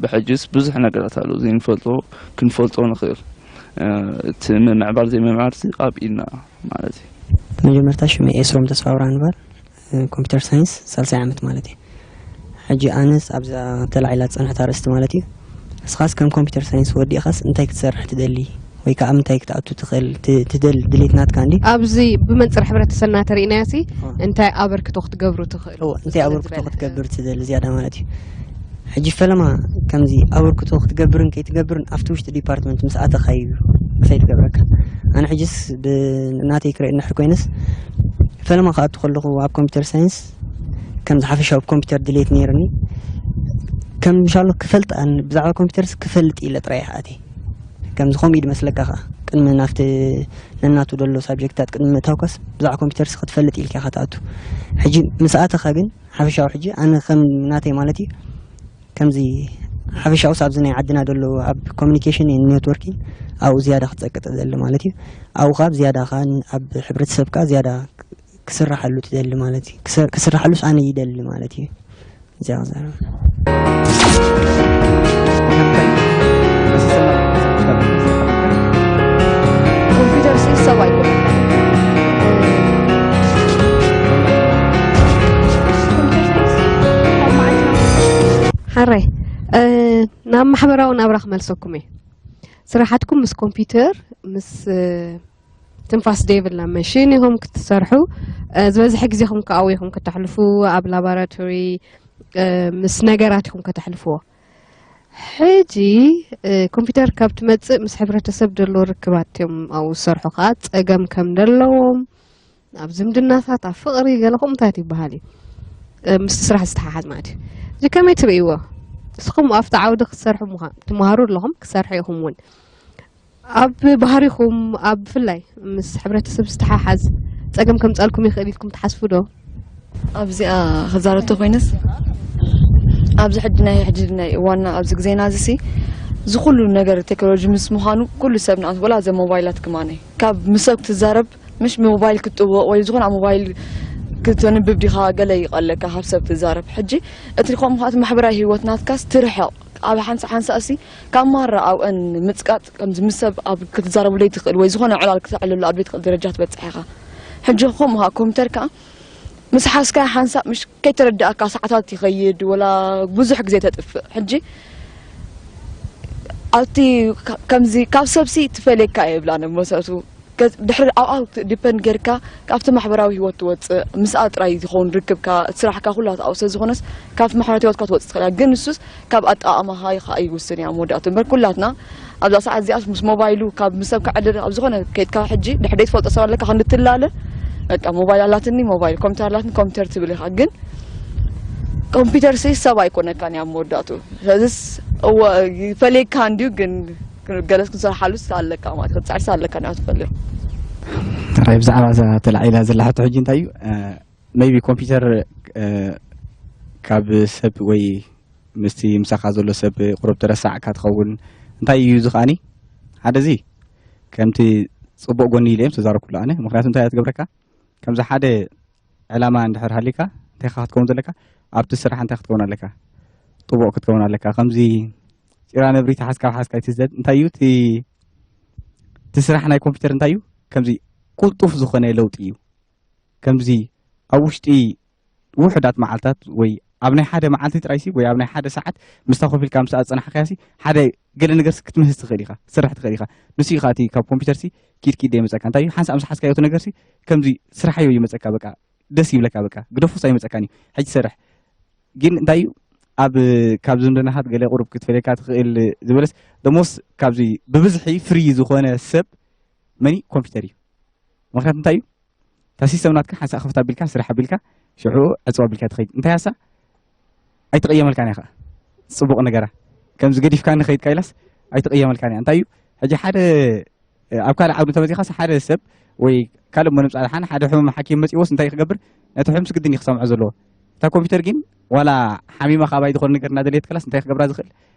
ብሕጅስ ብዙሕ ነገራት ኣሎ ዘይንፈልጦ፣ ክንፈልጦ ንኽእል። እቲ ምምዕባል ዘይምምዕባልሲ ኣብ ኢድና ማለት እዩ። መጀመርታ ሽመይ ኤስሮም ተስፋ ኣብርሃ ንባል፣ ኮምፒተር ሳይንስ ሳልሳይ ዓመት ማለት እዩ። ሕጂ ኣነስ ኣብዛ ተላዒላ ዝፀንሐት ኣርእስቲ ማለት እዩ። እስኻስ ከም ኮምፒተር ሳይንስ ወዲእኻስ እንታይ ክትሰርሕ ትደሊ? ወይ ከዓ ኣብ ምንታይ ክትኣቱ ትኽእል ትደሊ ድሌት ናትካ እንዲ? ኣብዚ ብመንፅር ሕብረተሰብና ተሪእናዮ ሲ እንታይ ኣበርክቶ ክትገብሩ ትኽእሉ? እንታይ ኣበርክቶ ክትገብር ትደሊ ዝያዳ ማለት እዩ። ሕጂ ፈለማ ከምዚ ኣበርክቶ ክትገብርን ከይትገብርን ኣብቲ ውሽጢ ዲፓርትመንት ምስ ኣተኻ እዩ ዲሳይድ ትገብረካ። ኣነ ሕጅስ ብናተይ ክርኢ እንድሕር ኮይነስ ፈለማ ክኣቱ ከለኹ ኣብ ኮምፒተር ሳይንስ ከም ዝሓፈሻዊ ኮምፒተር ድሌት ነይርኒ ከም ምሻሎ ክፈልጥ ብዛዕባ ኮምፒተርስ ክፈልጥ ኢለ ጥራይ ኣትየ። ከምዚ ከምኡ እዩ ዝመስለካ ከዓ ቅድሚ ናብቲ ነናቱ ደሎ ሳብጀክታት ቅድሚ ምእታውካስ ብዛዕባ ኮምፒተርስ ክትፈልጥ ኢልካ ኢኻ ትኣቱ። ሕጂ ምስ ኣተኻ ግን ሓፈሻዊ ሕጂ ኣነ ከም ናተይ ማለት እዩ ከምዚ ሓፈሻውስ ኣብዚ ናይ ዓድና ደሎ ኣብ ኮሚኒኬሽን ኔትወርኪን ኣብኡ ዝያዳ ክትፀቅጥ ዘሊ ማለት እዩ። ኣብኡ ካብ ዝያዳ ከዓ ኣብ ሕብረተሰብካ ዝያዳ ክስራሓሉ ትደሊ ማለት እዩ። ክስራሓሉስ ኣነ ይደሊ ማለት እዩ። እዚኣ ክዛረብ ኮምፒውተር ሲ ሰብ ኣይኮነን። ሓራይ ናብ ማሕበራዊ ናብራ ክመልሰኩም እየ። ስራሓትኩም ምስ ኮምፒውተር ምስ ትንፋስ ዘይብላ መሽን ኢኹም ክትሰርሑ። ዝበዝሐ ግዜኹም ከኣ ኢኹም ከተሕልፉ፣ ኣብ ላቦራቶሪ ምስ ነገራት ኢኹም ከተሕልፍዎ። ሕጂ ኮምፒውተር ካብ ትመጽእ ምስ ሕብረተሰብ ዘሎ ርክባት እዮም ኣብኡ ዝሰርሑ ከኣ ጸገም ከም ዘለዎም ኣብ ዝምድናታት ኣብ ፍቕሪ ገለ ከምኡታት ይበሃል እዩ። ምስቲ ስራሕ ዝተሓሓዝ ማለት እዩ። እዚ ከመይ ትርእይዎ? ንስኹም ኣብቲ ዓውዲ ክትሰርሑ ትመሃሩ ኣለኹም፣ ክትሰርሑ ኢኹም እውን። ኣብ ባህሪኹም ኣብ ብፍላይ ምስ ሕብረተሰብ ዝተሓሓዝ ጸገም ከምጻልኩም ይኽእል ኢልኩም ትሓስቡ ዶ? ኣብዚኣ ክዛረብ ተኾይነስ ኣብዚ ሕጂ ናይ ሕጂ ናይ ዋና ኣብዚ ግዜና እዚ ሲ ዝኩሉ ነገር ቴክኖሎጂ ምስ ምዃኑ ኩሉ ሰብ ንኣት ወላ ዘ ሞባይላት ክማነ ካብ ምሰብ ክትዛረብ ምሽ ሞባይል ክትጥውቕ ወይ ዝኾነ ኣብ ሞባይል ክትንብብ ዲኻ ገለ ይቐለካ ካብ ሰብ ትዛረብ ሕጂ እቲ ከምኡ ከኣ ማሕበራዊ ህይወት ናትካስ ትርሕቕ ኣብ ሓንሳ ሓንሳ እሲ ካብ ማራ ኣብአን ምጽቃጥ ከምዚ ምስ ሰብ ኣብ ክትዛረቡ ዘይትኽእል ወይ ዝኾነ ዕላል ክተዕልሉ ኣብ ዘይትኽእል ደረጃ ትበጽሕ ኢኻ። ሕጂ ከምኡ ከኣ ኮምፒተር ከኣ ምስ ሓዝካዮ ሓንሳእ ምሽ ከይተረዳእካ ሰዓታት ይኸይድ ወላ ብዙሕ ግዜ ተጥፍእ። ሕጂ ኣብቲ ከምዚ ካብ ሰብሲ ትፈልየካ እየ ይብላ ነመሰቱ ድሕሪ ኣብኣ ዲፐንድ ጌርካ ካብቲ ማሕበራዊ ህይወት ትወፅእ ምስኣ ጥራይ ዝኸውን ርክብካ እቲ ስራሕካ ኩላ ኣብኡ ስለዝኾነስ ካብቲ ማሕበራዊ ህይወትካ ትወፅእ ትኽእል ግን ንሱስ ካብ ኣጠቓቕማኻ ከዓ ይውስን እያ መወዳእቱ እምበር ኩላትና ኣብዛ ሰዓት እዚኣ ምስ ሞባይሉ ካብ ምሰብ ክዕድር ኣብ ዝኾነ ከይድካ ሕጂ ድሕደይ ትፈልጦ ሰብ ኣለካ ክንዲ ትላለ በቃ ሞባይል ኣላትኒ ሞባይል ኮምፒተር ኣላትኒ ኮምፒተር ትብል ኢኻ ግን ኮምፒተር ሲ ሰብ ኣይኮነካን እያ መወዳእቱ ስለዚስ እወ ይፈልየካ እንድዩ ግን ገለስ ክንሰርሓሉ ኣለካ ማለት ክትፅዕርሲ ኣለካ ና ትፈልዮ ራይ ብዛዕባ እዛ ተላዒላ ዘላ ሕቶ ሕጂ እንታይ እዩ maybe ኮምፒተር ካብ ሰብ ወይ ምስቲ ምሳኻ ዘሎ ሰብ ቁሩብ ተረሳዕካ ትኸውን እንታይ እዩ እዚ ከዓኒ ሓደ እዚ ከምቲ ፅቡቅ ጎኒ ኢለ እዮም ተዛረኩሉ ኣነ ምክንያቱ እንታይ እያ ትገብረካ ከምዚ ሓደ ዕላማ እንድሕር ሃሊካ እንታይ ኢኻ ክትከውን ዘለካ? ኣብቲ ስራሕ እንታይ ክትከውን ኣለካ? ጥቡቕ ክትከውን ኣለካ። ከምዚ ጭራ ነብሪ ተሓዝካ ኣብ ሓዝካ ኣይትስደድ። እንታይ እዩ እቲ እቲ ስራሕ ናይ ኮምፒውተር እንታይ እዩ? ከምዚ ቁልጡፍ ዝኾነ ለውጢ እዩ። ከምዚ ኣብ ውሽጢ ውሑዳት መዓልታት ወይ ኣብ ናይ ሓደ መዓልቲ ጥራይሲ ወይ ኣብ ናይ ሓደ ሰዓት ምስታ ኮፍ ኢልካ ምስኣ ዝጸናሕካያሲ ሓደ ገለ ነገርሲ ክትምህዝ ትኽእል ኢኻ፣ ክትሰርሕ ትኽእል ኢኻ። ንሱ እዩ ከኣ እቲ ካብ ኮምፒውተርሲ ኪድ ኪድ ይመጸካ። እንታይ እዩ? ሓንሳእ ምስ ሓዝካዮ እቲ ነገርሲ ከምዚ ስራሕዮ ይመጸካ፣ በቃ ደስ ይብለካ፣ በቃ ግደፎስ ኣይመጸካን እዩ። ሕጂ ትሰርሕ ግን እንታይ እዩ ኣብ ካብ ዝምድናኻት ገለ ቁሩብ ክትፈልየካ ትኽእል ዝበለስ ደሞስ ካብዚ ብብዝሒ ፍሪ ዝኾነ ሰብ መኒ ኮምፒውተር እዩ። ምኽንያቱ እንታይ እዩ እታ ሲስተም ናትካ ሓንሳእ ክፍት ኣቢልካ ስራሕ ኣቢልካ ሽዑ ዕፅው ኣቢልካ ትኸይድ እንታይ ኣሳ ኣይትቕየመልካን እያ ከዓ ጽቡቕ ነገራ ከምዚ ገዲፍካ ንኸይድካ ኢላስ ኣይትቕየመልካን እያ እንታይ እዩ ሕጂ ሓደ ኣብ ካልእ ዓውዲ ተመፂኻስ ሓደ ሰብ ወይ ካልእ እሞ ንምፃእ ሓን ሓደ ሕሙም ሓኪም መፂዎስ እንታይ ክገብር ነቲ ሕሙም ስግድን እዩ ክሰምዖ ዘለዎ እታ ኮምፒውተር ግን ዋላ ሓሚማ ካባይ ዝኾነ ነገር እናደለየት ከላስ እንታይ ክገብራ ዝኽእል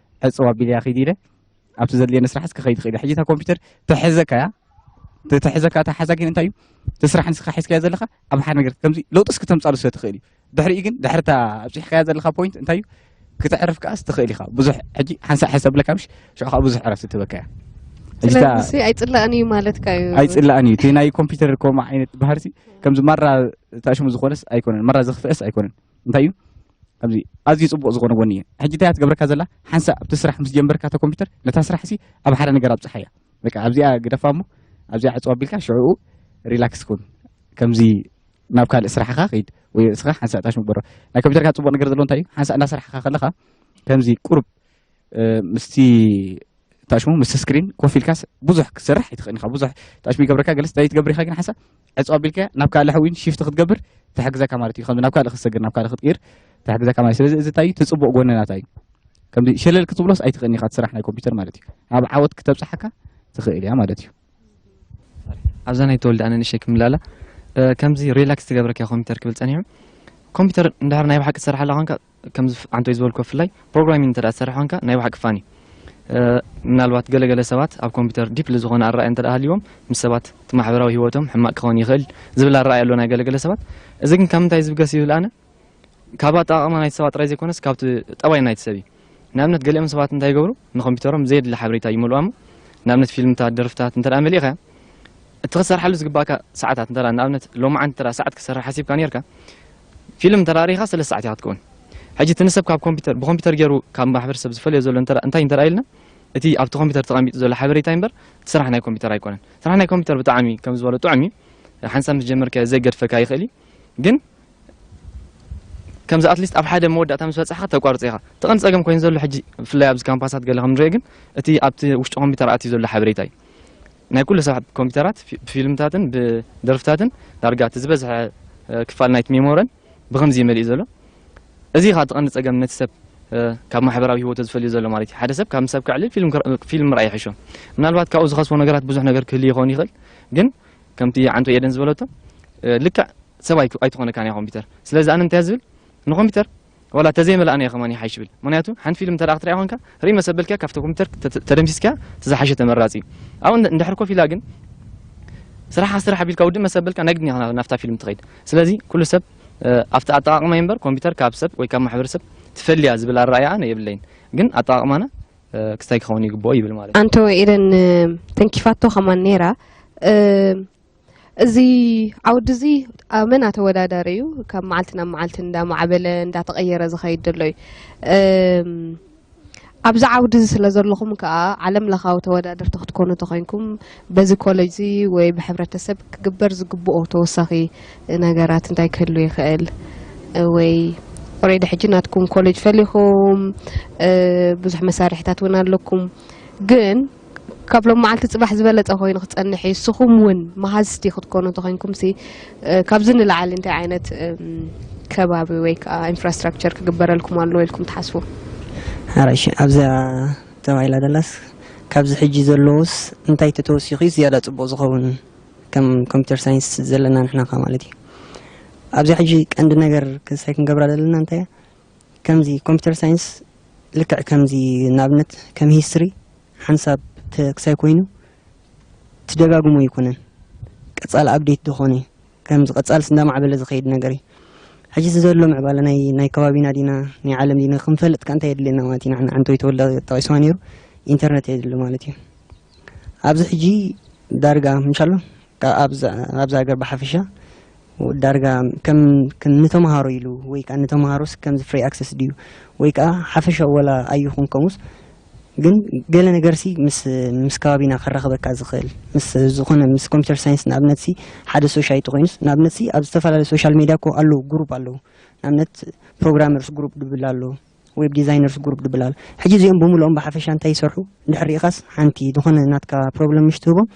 ዕፅው ኣቢልያ ኺድ ኢለ ኣብቲ ዘድልየኒ ስራሕስ ክኸይድ ይኽእል እዩ። ሕጂ እታ ኮምፒውተር ትሕዘካ እያ። እቲ ትሕዘካ እታ ሓዛ ግን እንታይ እዩ? እቲ ስራሕ ንስኻ ሒዝካዮ ዘለኻ ኣብ ሓደ ነገር ከምዚ ለውጥስ ክተምጻሉ ስለ ትኽእል እዩ። ድሕሪኡ ግን ድሕሪ እታ ኣብጺሕካያ ዘለኻ ፖይንት እንታይ እዩ? ክተዕርፍ ከኣስ ትኽእል ኢኻ። ብዙሕ ሕጂ ሓንሳእ ሕሰብለካ ምሽ ሽዑ ከዓ ብዙሕ ዕረፍቲ ትህበካ እያ። ሕጂ እታ ስለዚ ኣይጽላእን እዩ ማለትካ እዩ። ኣይጽላእን እዩ። እቲ ናይ ኮምፒውተር ከምኡ ዓይነት ባህርሲ ከምዚ ማራ ታሽሙ ዝኾነስ ኣይኮነን። ማራ ዘኽፍእስ ኣይኮነን። እንታይ እዩ? ኣብዚ ኣዝዩ ጽቡቕ ዝኾነ ጎኒ እዩ። ሕጂ እንታይ እያ ትገብረካ ዘላ? ሓንሳእ ኣብቲ ስራሕ ምስ ጀመርካ እታ ኮምፒውተር ነታ ስራሕ ሲ ኣብ ሓደ ነገር ኣብጽሓያ። በቃ ኣብዚኣ ግደፋ እሞ ኣብዚኣ ዕጽዋ ኣቢልካ ሽዕኡ ሪላክስ ኩን። ከምዚ ናብ ካልእ ስራሕኻ ኸይድ ወይ እስኻ ሓንሳእ ታሽ ምግበሮ። ናይ ኮምፒውተርካ ጽቡቕ ነገር ዘለዎ እንታይ እዩ? ሓንሳእ እናሰራሕኻ ከለኻ ከምዚ ቁሩብ ምስቲ ታሽሙ ምስ ስክሪን ኮፍ ኢልካስ ብዙሕ ክትሰርሕ ኣይትኽእልን ኢኻ። ብዙሕ ታሽሙ ይገብረካ ገለስ እንታይ ትገብር ኢኻ ግን ሓንሳእ ዕጽው ኣቢልካ ናብ ካልእ ሕዊን ሺፍት ክትገብር ትሕግዘካ ማለት እዩ። ከምዚ ናብ ካልእ ክትሰግር ናብ ካልእ ክትቅይር ትሕግዘካ ማለት እዩ። ስለዚ እዚ እንታይ እዩ እቲ ጽቡቕ ጎኒ ናታ እዩ። ከምዚ ሸለል ክትብሎስ ኣይትኽእልን ኢኻ እቲ ስራሕ ናይ ኮምፒውተር ማለት እዩ። ኣብ ዓወት ክተብጽሓካ ትኽእል እያ ማለት እዩ። ኣብዛ ናይ ተወልደ ኣነ ንእሸይ ክምላላ እ፣ ከምዚ ሪላክስ ትገብረካ ኮምፒውተር ክብል ጸኒሑ። ኮምፒውተር እንድሕር ናይ ብሓቂ ትሰርሓላ ኮንካ ከምዚ ፍ- ዓንቶይ ዝበልኮ ብፍላይ ፕሮግራሚንግ እንተ ትሰርሕ ኮንካ ናይ ብሓቂ ፋን እዩ። እ፣ ምናልባት ገለገለ ሰባት ኣብ ኮምፒውተር ዲፕሊ ዝኾነ ኣረኣያ እንተ ሃልዎም ምስ ሰባት እቲ ማሕበራዊ ህይወቶም ሕማቅ ክኸውን ይኽእል ዝብል ኣረኣያ ኣሎ ናይ ገለገለ ሰባት። እዚ ግን ካብ ምንታይ ዝብገስ ይብል ኣነ ካብ ኣጠቓቕማ ናይቲ ሰባት ጥራይ ዘይኮነስ ካብቲ ጠባይ ናይቲ ሰብ እዩ። ንኣብነት ገሊኦም ሰባት እንታይ ይገብሩ ንኮምፒውተሮም ዘየድሊ ሓበሬታ ይመልኡ እሞ ንኣብነት ፊልምታት ደርፍታት እንተ ደኣ መሊእኻ እቲ ክሰርሓሉ ዝግባእካ ሰዓታት እንተ ንኣብነት ሎማዓንቲ እንተ ሰዓት ክሰርሕ ሓሲብካ ነርካ ፊልም እንተ ርኢኻ ሰለስተ ሰዓት እያ ክትከውን። ሕጂ እቲ ንሰብ ካብ ኮምፒውተር ብኮምፒውተር ገይሩ ካብ ማሕበረሰብ ዝፈልዮ ዘሎ እንታይ እንታይ ኢልና እቲ ኣብቲ ኮምፒውተር ተቐሚጡ ዘሎ ሓበሬታ እምበር እቲ ስራሕ ናይ ኮምፒውተር ኣይኮነን። ስራሕ ናይ ኮምፒውተር ብጣዕሚ ከም ዝበሎ ጥዑም እዩ። ሓንሳብ ምስ ጀመርካዮ ዘይገድፈካ ይኽእል እዩ። ግን ከምዚ ኣትሊስት ኣብ ሓደ መወዳእታ ምስ በጻሕካ ተቋርጾ ኢኻ። እቲ ቀንዲ ጸገም ኮይኑ ዘሎ ሕጂ ብፍላይ ኣብዚ ካምፓሳት ገለ ከም ንሪኦ ግን እቲ ኣብቲ ውሽጢ ኮምፒውተር ኣትዩ ዘሎ ሓበሬታ እዩ። ናይ ኩሉ ሰባት ኮምፒውተራት ፊ- ብፊልምታትን ብደርፍታትን ዳርጋ እቲ ዝበዝሐ እ፣ ክፋል ናይቲ ሜሞረን ብኸምዚ እዩ መሊኡ ዘሎ። እዚ ኻ እቲ ቀንዲ ጸገም ነቲ ሰብ እ፣ ካብ ማሕበራዊ ህይወቱ ዝፈልዩ ዘሎ ማለት እዩ። ሓደ ሰብ ካብ ሰብ ክዕልል ፊልም ክር- ፊልም ምርኣይ ይሕሾ። ምናልባት ካብኡ ዝኸስቦ ነገራት ብዙሕ ነገር ክህልዩ ይኸውን ይኽእል፣ ግን ከምቲ ዓንቶ ኤደን ዝበለቶ እ፣ ልክዕ ሰብ ኣይክ- ኣይትኾነካን እያ ኮምፒውተር። ስለዚ ኣነ እንታይ ዝብል ንኮምፒውተር ዋላ ተዘይመልኣና እየ ከማን ይሓይሽ ብል። ምክንያቱ ሓንቲ ፊልም እንተ ክትሪኣ ኮንካ ርኢ መሰበልካ ካብቲ ኮምፒውተር ተ- ተደምሲስካ እቲ ዝሓሸ ተመራፂ እዩ። ኣብኡ እንደ- እንድሕር ኮፍ ኢላ ግን ስራሓ ስራሕ ቢልካ ውድእ መሰበልካ ናይ ግድን ኢኻ ናብታ ፊልም ትኸይድ። ስለዚ ኩሉ ሰብ እ፣ ኣብቲ ኣጠቓቕማ እምበር ኮምፒውተር ካብ ሰብ ወይ ካብ ማሕበረሰብ ትፈልያ ዝብል ኣረኣያ ኣነ የብለይን። ግን ኣጠቓቕማና እ፣ ክስታይ ክኸውን ይግብኦ ይብል ማለት እዩ። ኣንቶ ኤደን ተንኪፋቶ ከማን ነይራ። እ፣ እዚ ዓውዲ እዚ ኣመና ተወዳዳሪ እዩ። ካብ መዓልቲ ናብ መዓልቲ እንዳማዕበለ እንዳተቐየረ ዝኸይድ ዘሎ እዩ። እም፣ ኣብዚ ዓውዲ እዚ ስለ ዘለኹም ከዓ ዓለም ለኻዊ ተወዳደርቲ ክትኮኑ ተኾይንኩም በዚ ኮሌጅ እዚ ወይ ብሕብረተሰብ ክግበር ዝግብኦ ተወሳኺ ነገራት እንታይ ክህሉ ይኽእል? ወይ ኦሬዲ ሕጂ ናትኩም ኮሌጅ ፈሊኹም እ፣ ብዙሕ መሳርሕታት እውን ኣለኩም ግን ካብ ሎም መዓልቲ ፅባሕ ዝበለፀ ኮይኑ ክፀንሕ እዩ። ንስኹም እውን መሃዝቲ ክትኮኑ እንተኮይንኩም ሲ እ፣ ካብዚ ንላዕሊ እንታይ ዓይነት እም፣ ከባቢ ወይ ከዓ ኢንፍራስትራክቸር ክግበረልኩም ኣለዎ ኢልኩም ትሓስቡ? ሓራሽ ኣብዛ ተባሂላ ደላስ ካብዚ ሕጂ ዘለዎስ እንታይ ተተወሲኹ እዩ ዝያዳ ፅቡቕ ዝኸውን ከም ኮምፒውተር ሳይንስ ዘለና ንሕና ከ ማለት እዩ። ኣብዚኣ ሕጂ ቀንዲ ነገር ክሳይ ክንገብራ ዘለና እንታይ እያ? ከምዚ ኮምፒውተር ሳይንስ ልክዕ ከምዚ ንኣብነት ከም ሂስትሪ ሓንሳብ ተ- ክሳይ ኮይኑ ትደጋግሞ ኣይኮነን። ቀጻሊ ኣብዴት ዝኾነ እዩ። ከምዚ ቀጻልስ እንዳማዕበለ ዝኸይድ ነገር እዩ። ሕጂ እዚ ዘሎ ምዕባለ ናይ ናይ ከባቢና ዲና ናይ ዓለም ዲና ክንፈልጥ ከ እንታይ የድልየና ማለት እዩ? ንዓና ዓንተወይ ተወልደ ጠቒስዋ ነይሩ፣ ኢንተርነት የድሊ ማለት እዩ። ኣብዚ ሕጂ ዳርጋ ምሻሎ ኣብዛ ሃገር ብሓፈሻ ዳርጋ ከም ከም ንተምሃሮ ኢሉ ወይ ከዓ ንተምሃሮስ ከምዚ ፍሪ ኣክሰስ ድዩ ወይ ከዓ ሓፈሻ ወላ ኣይኹን ከምኡስ ግን ገለ ነገር ሲ ምስ ምስ ከባቢና ከራኽበካ ዝኽእል ምስ ዝኾነ ምስ ኮምፒተር ሳይንስ ንኣብነት ሲ ሓደ ሶሻይቲ ኮይኑስ ንኣብነት ሲ ኣብ ዝተፈላለዩ ሶሻል ሜድያ እኮ ኣለዉ ግሩፕ ኣለዉ ንኣብነት ፕሮግራመርስ ግሩፕ ድብል ኣሎ ዌብ ዲዛይነርስ ግሩፕ ድብል ኣሎ ሕጂ እዚኦም ብምልኦም ብሓፈሻ እንታይ ይሰርሑ እንድሕር ርኢኻስ ሓንቲ ዝኾነ ናትካ ፕሮብለም ምሽ ትህቦም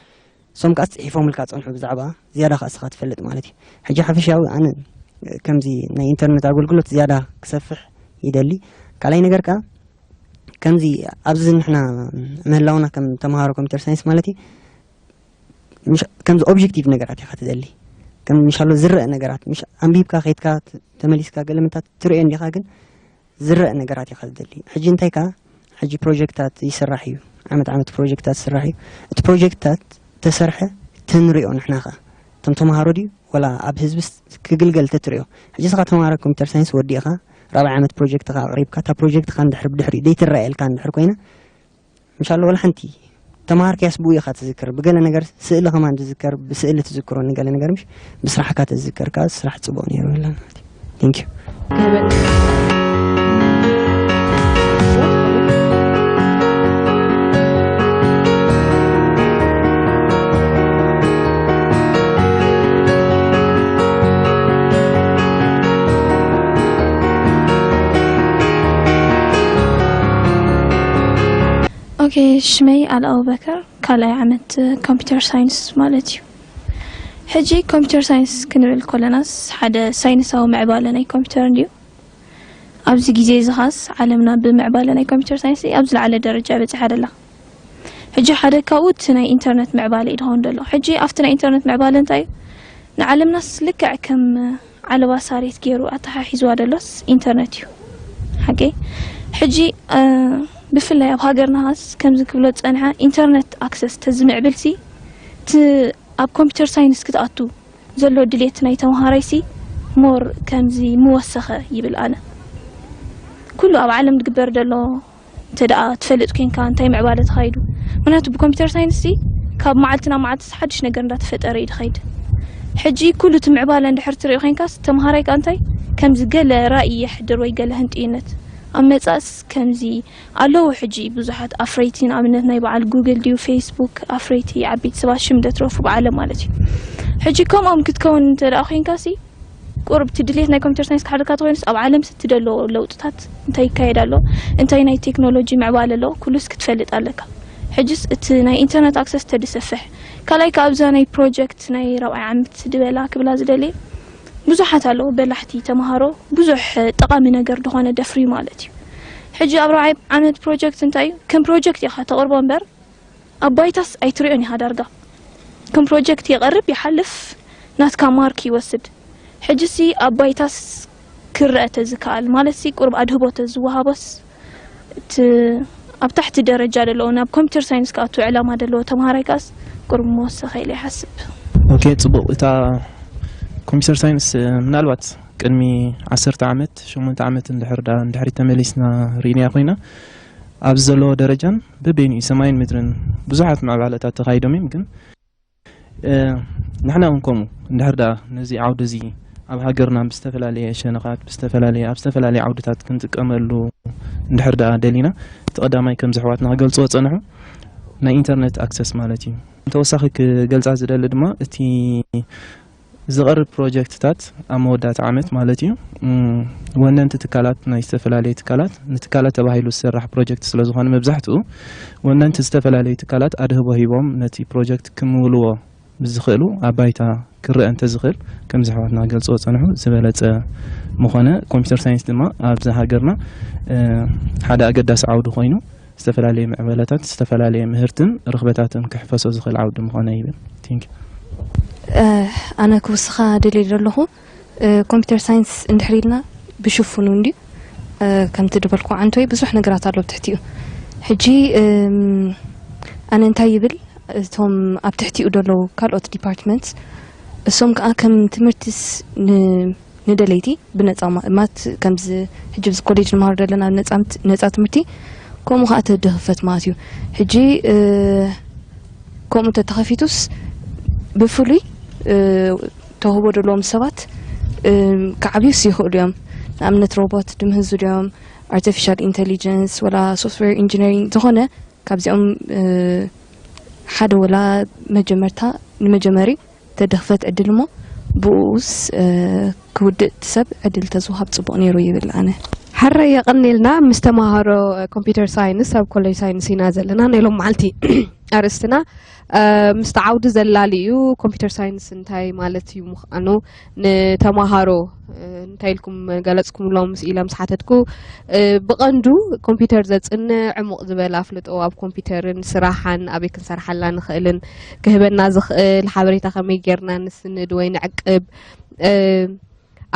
እሶም ከኣ ጽሒፎምልካ ጸንሑ ብዛዕባ ዝያዳ ከኣ እስኻ ትፈልጥ ማለት እዩ ሕጂ ሓፈሻዊ ኣነ ከምዚ ናይ ኢንተርነት ኣገልግሎት ዝያዳ ክሰፍሕ ይደሊ ካልኣይ ነገር ከኣ ከምዚ ኣብዚ ንሕና ምህላውና ከም ተምሃሮ ኮምፒተር ሳይንስ ማለት እዩ ከምዚ ኦብጀክቲቭ ነገራት ኢኻ ትደሊ ከም ምሻሎ ዝረአ ነገራት ምሽ ኣንቢብካ ከይድካ ተመሊስካ ገለምንታት ትርእዮ እንዲኻ ግን ዝረአ ነገራት ኢኻ ዝደሊ ሕጂ እንታይ ከኣ ሕጂ ፕሮጀክታት ይስራሕ እዩ ዓመት ዓመት ፕሮጀክታት ይስራሕ እዩ እቲ ፕሮጀክታት ተሰርሐ ተንሪኦ ንሕና ከኣ እቶም ተምሃሮ ድዩ ወላ ኣብ ህዝብስ ክግልገል ተትሪኦ ሕጂ ስኻ ተምሃሮ ኮምፒተር ሳይንስ ወዲእኻ ራብዓይ ዓመት ፕሮጀክትኻ ኣቕሪብካ እታ ፕሮጀክትኻ እንድሕር ብድሕሪኡ ዘይትረኣየልካ እንድሕር ኮይና ምሻሎ ወላ ሓንቲ ተምሃርካያስ ብኡ ኢኻ ትዝክር ብገለ ነገር ስእሊ ከማን ትዝከር ብስእሊ ትዝክሮ ንገለ ነገር ምሽ ብስራሕካ ተዝከር ከዓ ስራሕ ፅቡቅ ነይሩ ይብላ ማለት እዩ thank you ኦኬ ሽመይ ኣል ኣቡበከር ካልኣይ ዓመት ኮምፒተር ሳይንስ ማለት እዩ። ሕጂ ኮምፒተር ሳይንስ ክንብል ከለናስ ሓደ ሳይንሳዊ ምዕባለ ናይ ኮምፒተር እንድዩ። ኣብዚ ግዜ እዚ ኻስ ዓለምና ብምዕባለ ናይ ኮምፒተር ሳይንስ ኣብ ዝለዓለ ደረጃ በጺሓ ደላ። ሕጂ ሓደ ካብኡ እቲ ናይ ኢንተርነት ምዕባለ እዩ ድኸውን ደሎ። ሕጂ ኣብቲ ናይ ኢንተርነት ምዕባለ እንታይ እዩ ንዓለምናስ ልክዕ ከም ዓለባ ሳሬት ገይሩ ኣተሓሒዝዋ ደሎስ ኢንተርነት እዩ ሓቂ ሕጂ ብፍላይ ኣብ ሃገርና ኻስ ከምዚ ክብሎ ዝጸንሐ ኢንተርነት ኣክሰስ ተዝምዕብል ሲ እቲ ኣብ ኮምፒተር ሳይንስ ክትኣቱ ዘሎ ድሌት ናይ ተምሃራይ ሲ ሞር ከምዚ ምወሰኸ ይብል ኣነ ኩሉ ኣብ ዓለም ዝግበር ዘሎ እንተ ደኣ ትፈልጥ ኮንካ እንታይ ምዕባለ ተኻይዱ ምክንያቱ ብኮምፒተር ሳይንስ ሲ ካብ መዓልቲ ናብ መዓልቲ ሓድሽ ነገር እንዳተፈጠረ እዩ ዝኸይድ ሕጂ ኩሉ እቲ ምዕባለ እንድሕር ትሪኦ ኮንካስ ተምሃራይ ከኣ እንታይ ከምዚ ገለ ራእይ የሕድር ወይ ገለ ህንጥዩነት ኣብ መጻእስ ከምዚ ኣለዉ ሕጂ ብዙሓት ኣፍረይቲ ንኣብነት ናይ በዓል ጉግል ድዩ ፌስቡክ ኣፍረይቲ ዓበይቲ ሰባት ሽም ደትረፉ ብዓለም ማለት እዩ ሕጂ ከምኦም ክትከውን እንተ ደኣ ኮንካሲ ቁሩብ እቲ ድሌት ናይ ኮምፒተር ሳይንስ ክሓደካ ተኮይኑስ ኣብ ዓለም ስቲ ደሎ ለውጥታት እንታይ ይካየድ ኣሎ እንታይ ናይ ቴክኖሎጂ ምዕባለ ኣሎ ኩሉስ ክትፈልጥ ኣለካ ሕጅስ እቲ ናይ ኢንተርነት ኣክሰስ ተድሰፍሕ ካልኣይ ከኣ ኣብዛ ናይ ፕሮጀክት ናይ ራብዓይ ዓመት ድበላ ክብላ ዝደልየ ብዙሓት ኣለዉ በላሕቲ ተምሃሮ ብዙሕ ጠቓሚ ነገር ድኾነ ደፍርዩ ማለት እዩ ሕጂ ኣብ ራብዓይ ዓመት ፕሮጀክት እንታይ እዩ ከም ፕሮጀክት ኢኻ ተቕርቦ እምበር ኣብ ባይታስ ኣይትሪኦን ኢኻ ዳርጋ ከም ፕሮጀክት ይቐርብ ይሓልፍ ናትካ ማርክ ይወስድ ሕጂሲ ኣብ ባይታስ ክረአ ተዝከኣል ማለትሲ ቁሩብ ኣድህቦ ተዝወሃቦስ እቲ ኣብ ታሕቲ ደረጃ ዘለዎ ናብ ኮምፒተር ሳይንስ ክኣቱ ዕላማ ዘለዎ ተምሃራይ ከኣስ ቁሩብ ምወሰኸ ኢለ ይሓስብ። ኦኬ ጽቡቕ እታ ኮምፒተር ሳይንስ ምናልባት ቅድሚ ዓሰርተ ዓመት ሸሞንተ ዓመት እንድሕር ዳ እንድሕሪት ተመሊስና ርኢናያ ኮይና ኣብዚ ዘለዎ ደረጃን በበይኑ እዩ ሰማይን ምድርን ብዙሓት ምዕባለታት ተኻይዶም እዮም ግን ንሕና እውን ከምኡ እንድሕር ደኣ ነዚ ዓውዲ እዚ ኣብ ሃገርና ብዝተፈላለየ ሸነኻት ብዝተፈላለየ ኣብ ዝተፈላለየ ዓውድታት ክንጥቀመሉ እንድሕር ደኣ ደሊና እቲ ቀዳማይ ከምዚ ኣሕዋትና ክገልፅዎ ዝፀንሑ ናይ ኢንተርነት ኣክሰስ ማለት እዩ ተወሳኺ ክገልፃ ዝደሊ ድማ እቲ ዝቐርብ ፕሮጀክትታት ኣብ መወዳእታ ዓመት ማለት እዩ ወነንቲ ትካላት ናይ ዝተፈላለዩ ትካላት ንትካላት ተባሂሉ ዝስራሕ ፕሮጀክት ስለዝኾነ መብዛሕትኡ ወነንቲ ዝተፈላለዩ ትካላት ኣድህቦ ሂቦም ነቲ ፕሮጀክት ክምውልዎ ብዝኽእሉ ኣብ ባይታ ክረአ እንተዝኽእል ከምዚ ኣሕዋትና ክገልፅዎ ዝፀንሑ ዝበለፀ ምኾነ ኮምፒተር ሳይንስ ድማ ኣብዚ ሃገርና ሓደ ኣገዳሲ ዓውዲ ኮይኑ ዝተፈላለየ ምዕባለታት ዝተፈላለየ ምህርትን ርኽበታትን ክሕፈሶ ዝኽእል ዓውዲ ምኾነ ይብል ቲንክ ኣነ ክውስኻ ደልየ ዘለኹ ኮምፒተር ሳይንስ እንድሕር ኢልና ብሽፉኑ እንድዩ ከምቲ ድበልኩ ዓንቶይ ብዙሕ ነገራት ኣሎ ትሕቲኡ ሕጂ ኣነ እንታይ ይብል እቶም ኣብ ትሕቲኡ ዘለዉ ካልኦት ዲፓርትመንት እሶም ከዓ ከም ትምህርትስ ንደለይቲ ብነፃ ማ- ማት ከምዚ ሕጂ ብዚ ኮሌጅ ንመሃሮ ዘለና ነፃ ምት- ነፃ ትምህርቲ ከምኡ ከዓ ተደኽፈት ማለት እዩ። ሕጂ እ፣ ከምኡ እንተተኸፊቱስ ብፍሉይ እ፣ ተውህቦ ዘለዎም ሰባት እ፣ ክዓብዩስ ይኽእሉ እዮም። ንኣብነት ሮቦት ድምህዙ ድዮም፣ ኣርቲፊሻል ኢንቴሊጀንስ ወላ ሶፍትዌር ኢንጂነሪንግ ዝኾነ ካብዚኦም እ፣ ሓደ ወላ መጀመርታ ንመጀመሪ ተደኽፈት ዕድል እሞ ብኡስ እ፣ ክውድእ እቲ ሰብ ዕድል ተዝወሃብ ፅቡቕ ነይሩ ይብል ኣነ። ሓራይ የቐኔልና። ምስ ተማሃሮ ኮምፒውተር ሳይንስ ኣብ ኮሌጅ ሳይንስ ኢና ዘለና ናይ ሎም መዓልቲ ኣርእስትና። እ፣ ምስቲ ዓውዲ ዘላሊ እዩ። ኮምፒውተር ሳይንስ እንታይ ማለት እዩ ምዃኑ ንተማሃሮ እ፣ እንታይ ኢልኩም ገለጽኩምሎም ምስ ኢለ ምስ ሓተትኩ እ፣ ብቐንዱ ኮምፒውተር ዘጽንዕ ዕሙቕ ዝበለ ኣፍልጦ ኣብ ኮምፒውተርን ስራሓን ኣበይ ክንሰርሓላ ንኽእልን ክህበና ዝኽእል ሓበሬታ ከመይ ጌርና ንስንድ ወይ ንዕቅብ እ፣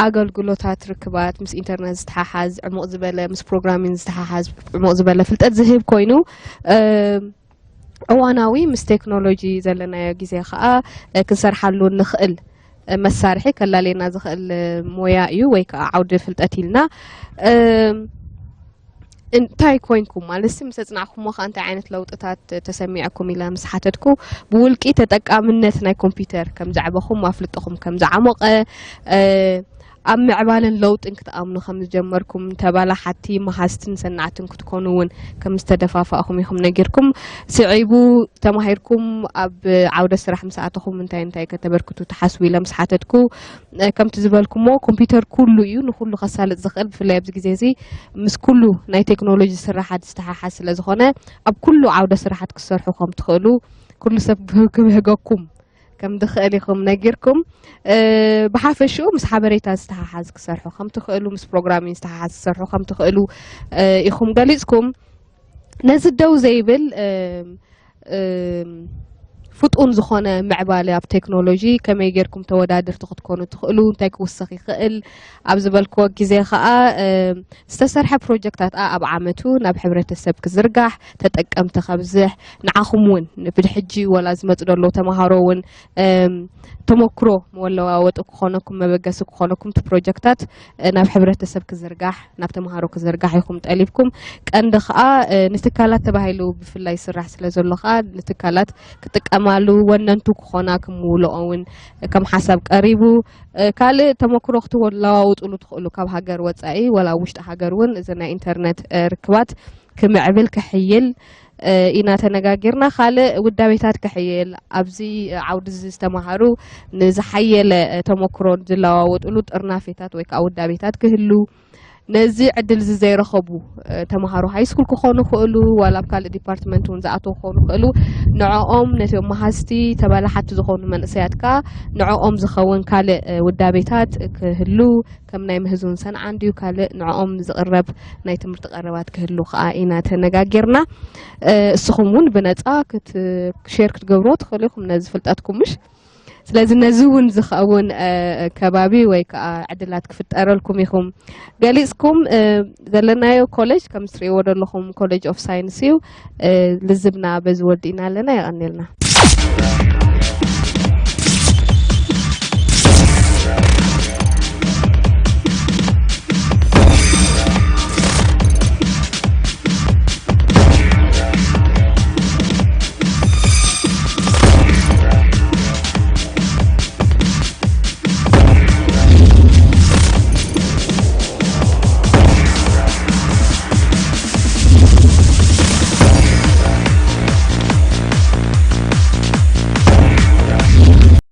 ኣገልግሎታት ርክባት ምስ ኢንተርነት ዝተሓሓዝ ዕሙቕ ዝበለ ምስ ፕሮግራሚን ዝተሓሓዝ ዕሙቕ ዝበለ ፍልጠት ዝህብ ኮይኑ እ፣ እዋናዊ ምስ ቴክኖሎጂ ዘለናዮ ግዜ ከዓ እ፣ ክንሰርሓሉ ንኽእል እ፣ መሳርሒ ከላልየና ዝኽእል እ፣ ሞያ እዩ ወይ ከዓ ዓውዲ ፍልጠት ኢልና እ፣ እንታይ ኮይንኩም ማለት ሲ ምስ ኣፅናዕኩሞ ከዓ እንታይ ዓይነት ለውጥታት ተሰሚዕኩም ኢለ ምስ ሓተትኩ ብውልቂ ተጠቃምነት ናይ ኮምፒውተር ከም ዘዕበኹም ኣፍልጥኹም ከም ዝዓሞቐ እ፣ ኣብ ምዕባለን ለውጥን ክትኣምኑ ከም ዝጀመርኩም ተባላሓቲ መሃዝትን ሰናዕትን ክትኮኑ እውን ከም ዝተደፋፋእኹም ኢኹም ነጊርኩም። ስዒቡ ተማሂርኩም ኣብ ዓውደ ስራሕ ምስ ኣተኹም እንታይ እንታይ ከተበርክቱ ትሓስቡ ኢለ ምስ ሓተትኩ እ፣ ከምቲ ዝበልኩሞ ኮምፒውተር ኩሉ እዩ ንኩሉ ከሳልጥ ዝኽእል ብፍላይ ኣብዚ ግዜ እዚ ምስ ኩሉ ናይ ቴክኖሎጂ ስራሓት ዝተሓሓዝ ስለ ዝኾነ ኣብ ኩሉ ዓውደ ስራሓት ክትሰርሑ ከም ትኽእሉ ኩሉ ሰብ ክብህገኩም ከም ዝኽእል ኢኹም ነጊርኩም። እ፣ ብሓፈሽኡ ምስ ሓበሬታ ዝተሓሓዝ ክሰርሑ ከም ትኽእሉ፣ ምስ ፕሮግራሚንግ ዝተሓሓዝ ክሰርሑ ከም ትኽእሉ እ፣ ኢኹም ገሊጽኩም። ነዚ ደው ዘይብል እ፣ እ፣ ፍጡን ዝኾነ ምዕባለ ኣብ ቴክኖሎጂ ከመይ ጌርኩም ተወዳደርቲ ክትኮኑ ትኽእሉ፣ እንታይ ክውሰኽ ይኽእል ኣብ ዝበልክዎ ግዜ ኸኣ እ፣ ዝተሰርሐ ፕሮጀክታት ኣብ ዓመቱ ናብ ሕብረተሰብ ክዝርጋሕ፣ ተጠቀምቲ ከብዝሕ፣ ንዓኹም እውን ብድሕጂ ወላ ዝመፁ ዘለዉ ተምሃሮ እውን እም፣ ተመክሮ መለዋወጢ ክኾነኩም መበገሲ ክኾነኩም እቲ ፕሮጀክታት እ፣ ናብ ሕብረተሰብ ክዝርጋሕ ናብ ተምሃሮ ክዝርጋሕ ኢኹም ጠሊብኩም ቀንዲ ከዓ እ፣ ንትካላት ተባሂሉ ብፍላይ ይስራሕ ስለ ዘሎ ከዓ ንትካላት ክጥቀማሉ ወነንቱ ክኾና ክምውልኦ እውን ከም ሓሳብ ቀሪቡ እ፣ ካልእ ተመክሮ ክትለዋውጥሉ ትኽእሉ ካብ ሃገር ወፃኢ ወላ ኣብ ውሽጢ ሃገር እውን እዚ ናይ ኢንተርነት እ፣ ርክባት ክምዕብል ክሕይል እ፣ ኢና ተነጋጊርና። ካልእ ውዳቤታት ክሕይል ኣብዚ ዓውዲ እዚ ዝተምሃሩ ንዝሓየለ እ፣ ተመክሮ ዝለዋወጥሉ ጥርናፌታት ወይ ከዓ ውዳቤታት ክህሉ ነዚ ዕድል እዚ ዘይረኸቡ እ፣ ተምሃሮ ሃይስኩል ክኾኑ ይኽእሉ ዋላ ኣብ ካልእ ዲፓርትመንት እውን ዝኣተዉ ክኾኑ ይኽእሉ ንዕኦም ነቶም መሃዝቲ ተባላሓቲ ዝኾኑ መንእሰያት ከዓ ንዕኦም ዝኸውን ካልእ እ፣ ውዳቤታት ክህሉ ከም ናይ ምህዙን ሰንዓ እንድዩ ካልእ ንዕኦም ዝቕረብ ናይ ትምህርቲ ቀረባት ክህሉ ከዓ ኢና ተነጋጊርና። እ፣ እስኹም እውን ብነፃ ክት- ሼር ክትገብርዎ ትኽእሉ ኢኹም ነዚ ፍልጠትኩም ምሽ ስለዚ ነዚ እውን ዝኸውን እ፣ ከባቢ ወይ ከዓ ዕድላት ክፍጠረልኩም ኢኹም ገሊፅኩም እ፣ ዘለናዮ ኮሌጅ ከም ትሪእዎ ዘለኹም ኮሌጅ ኦፍ ሳይንስ እዩ እ፣ ልዝብና በዚ ወዲእና ኣለና የቐኒልና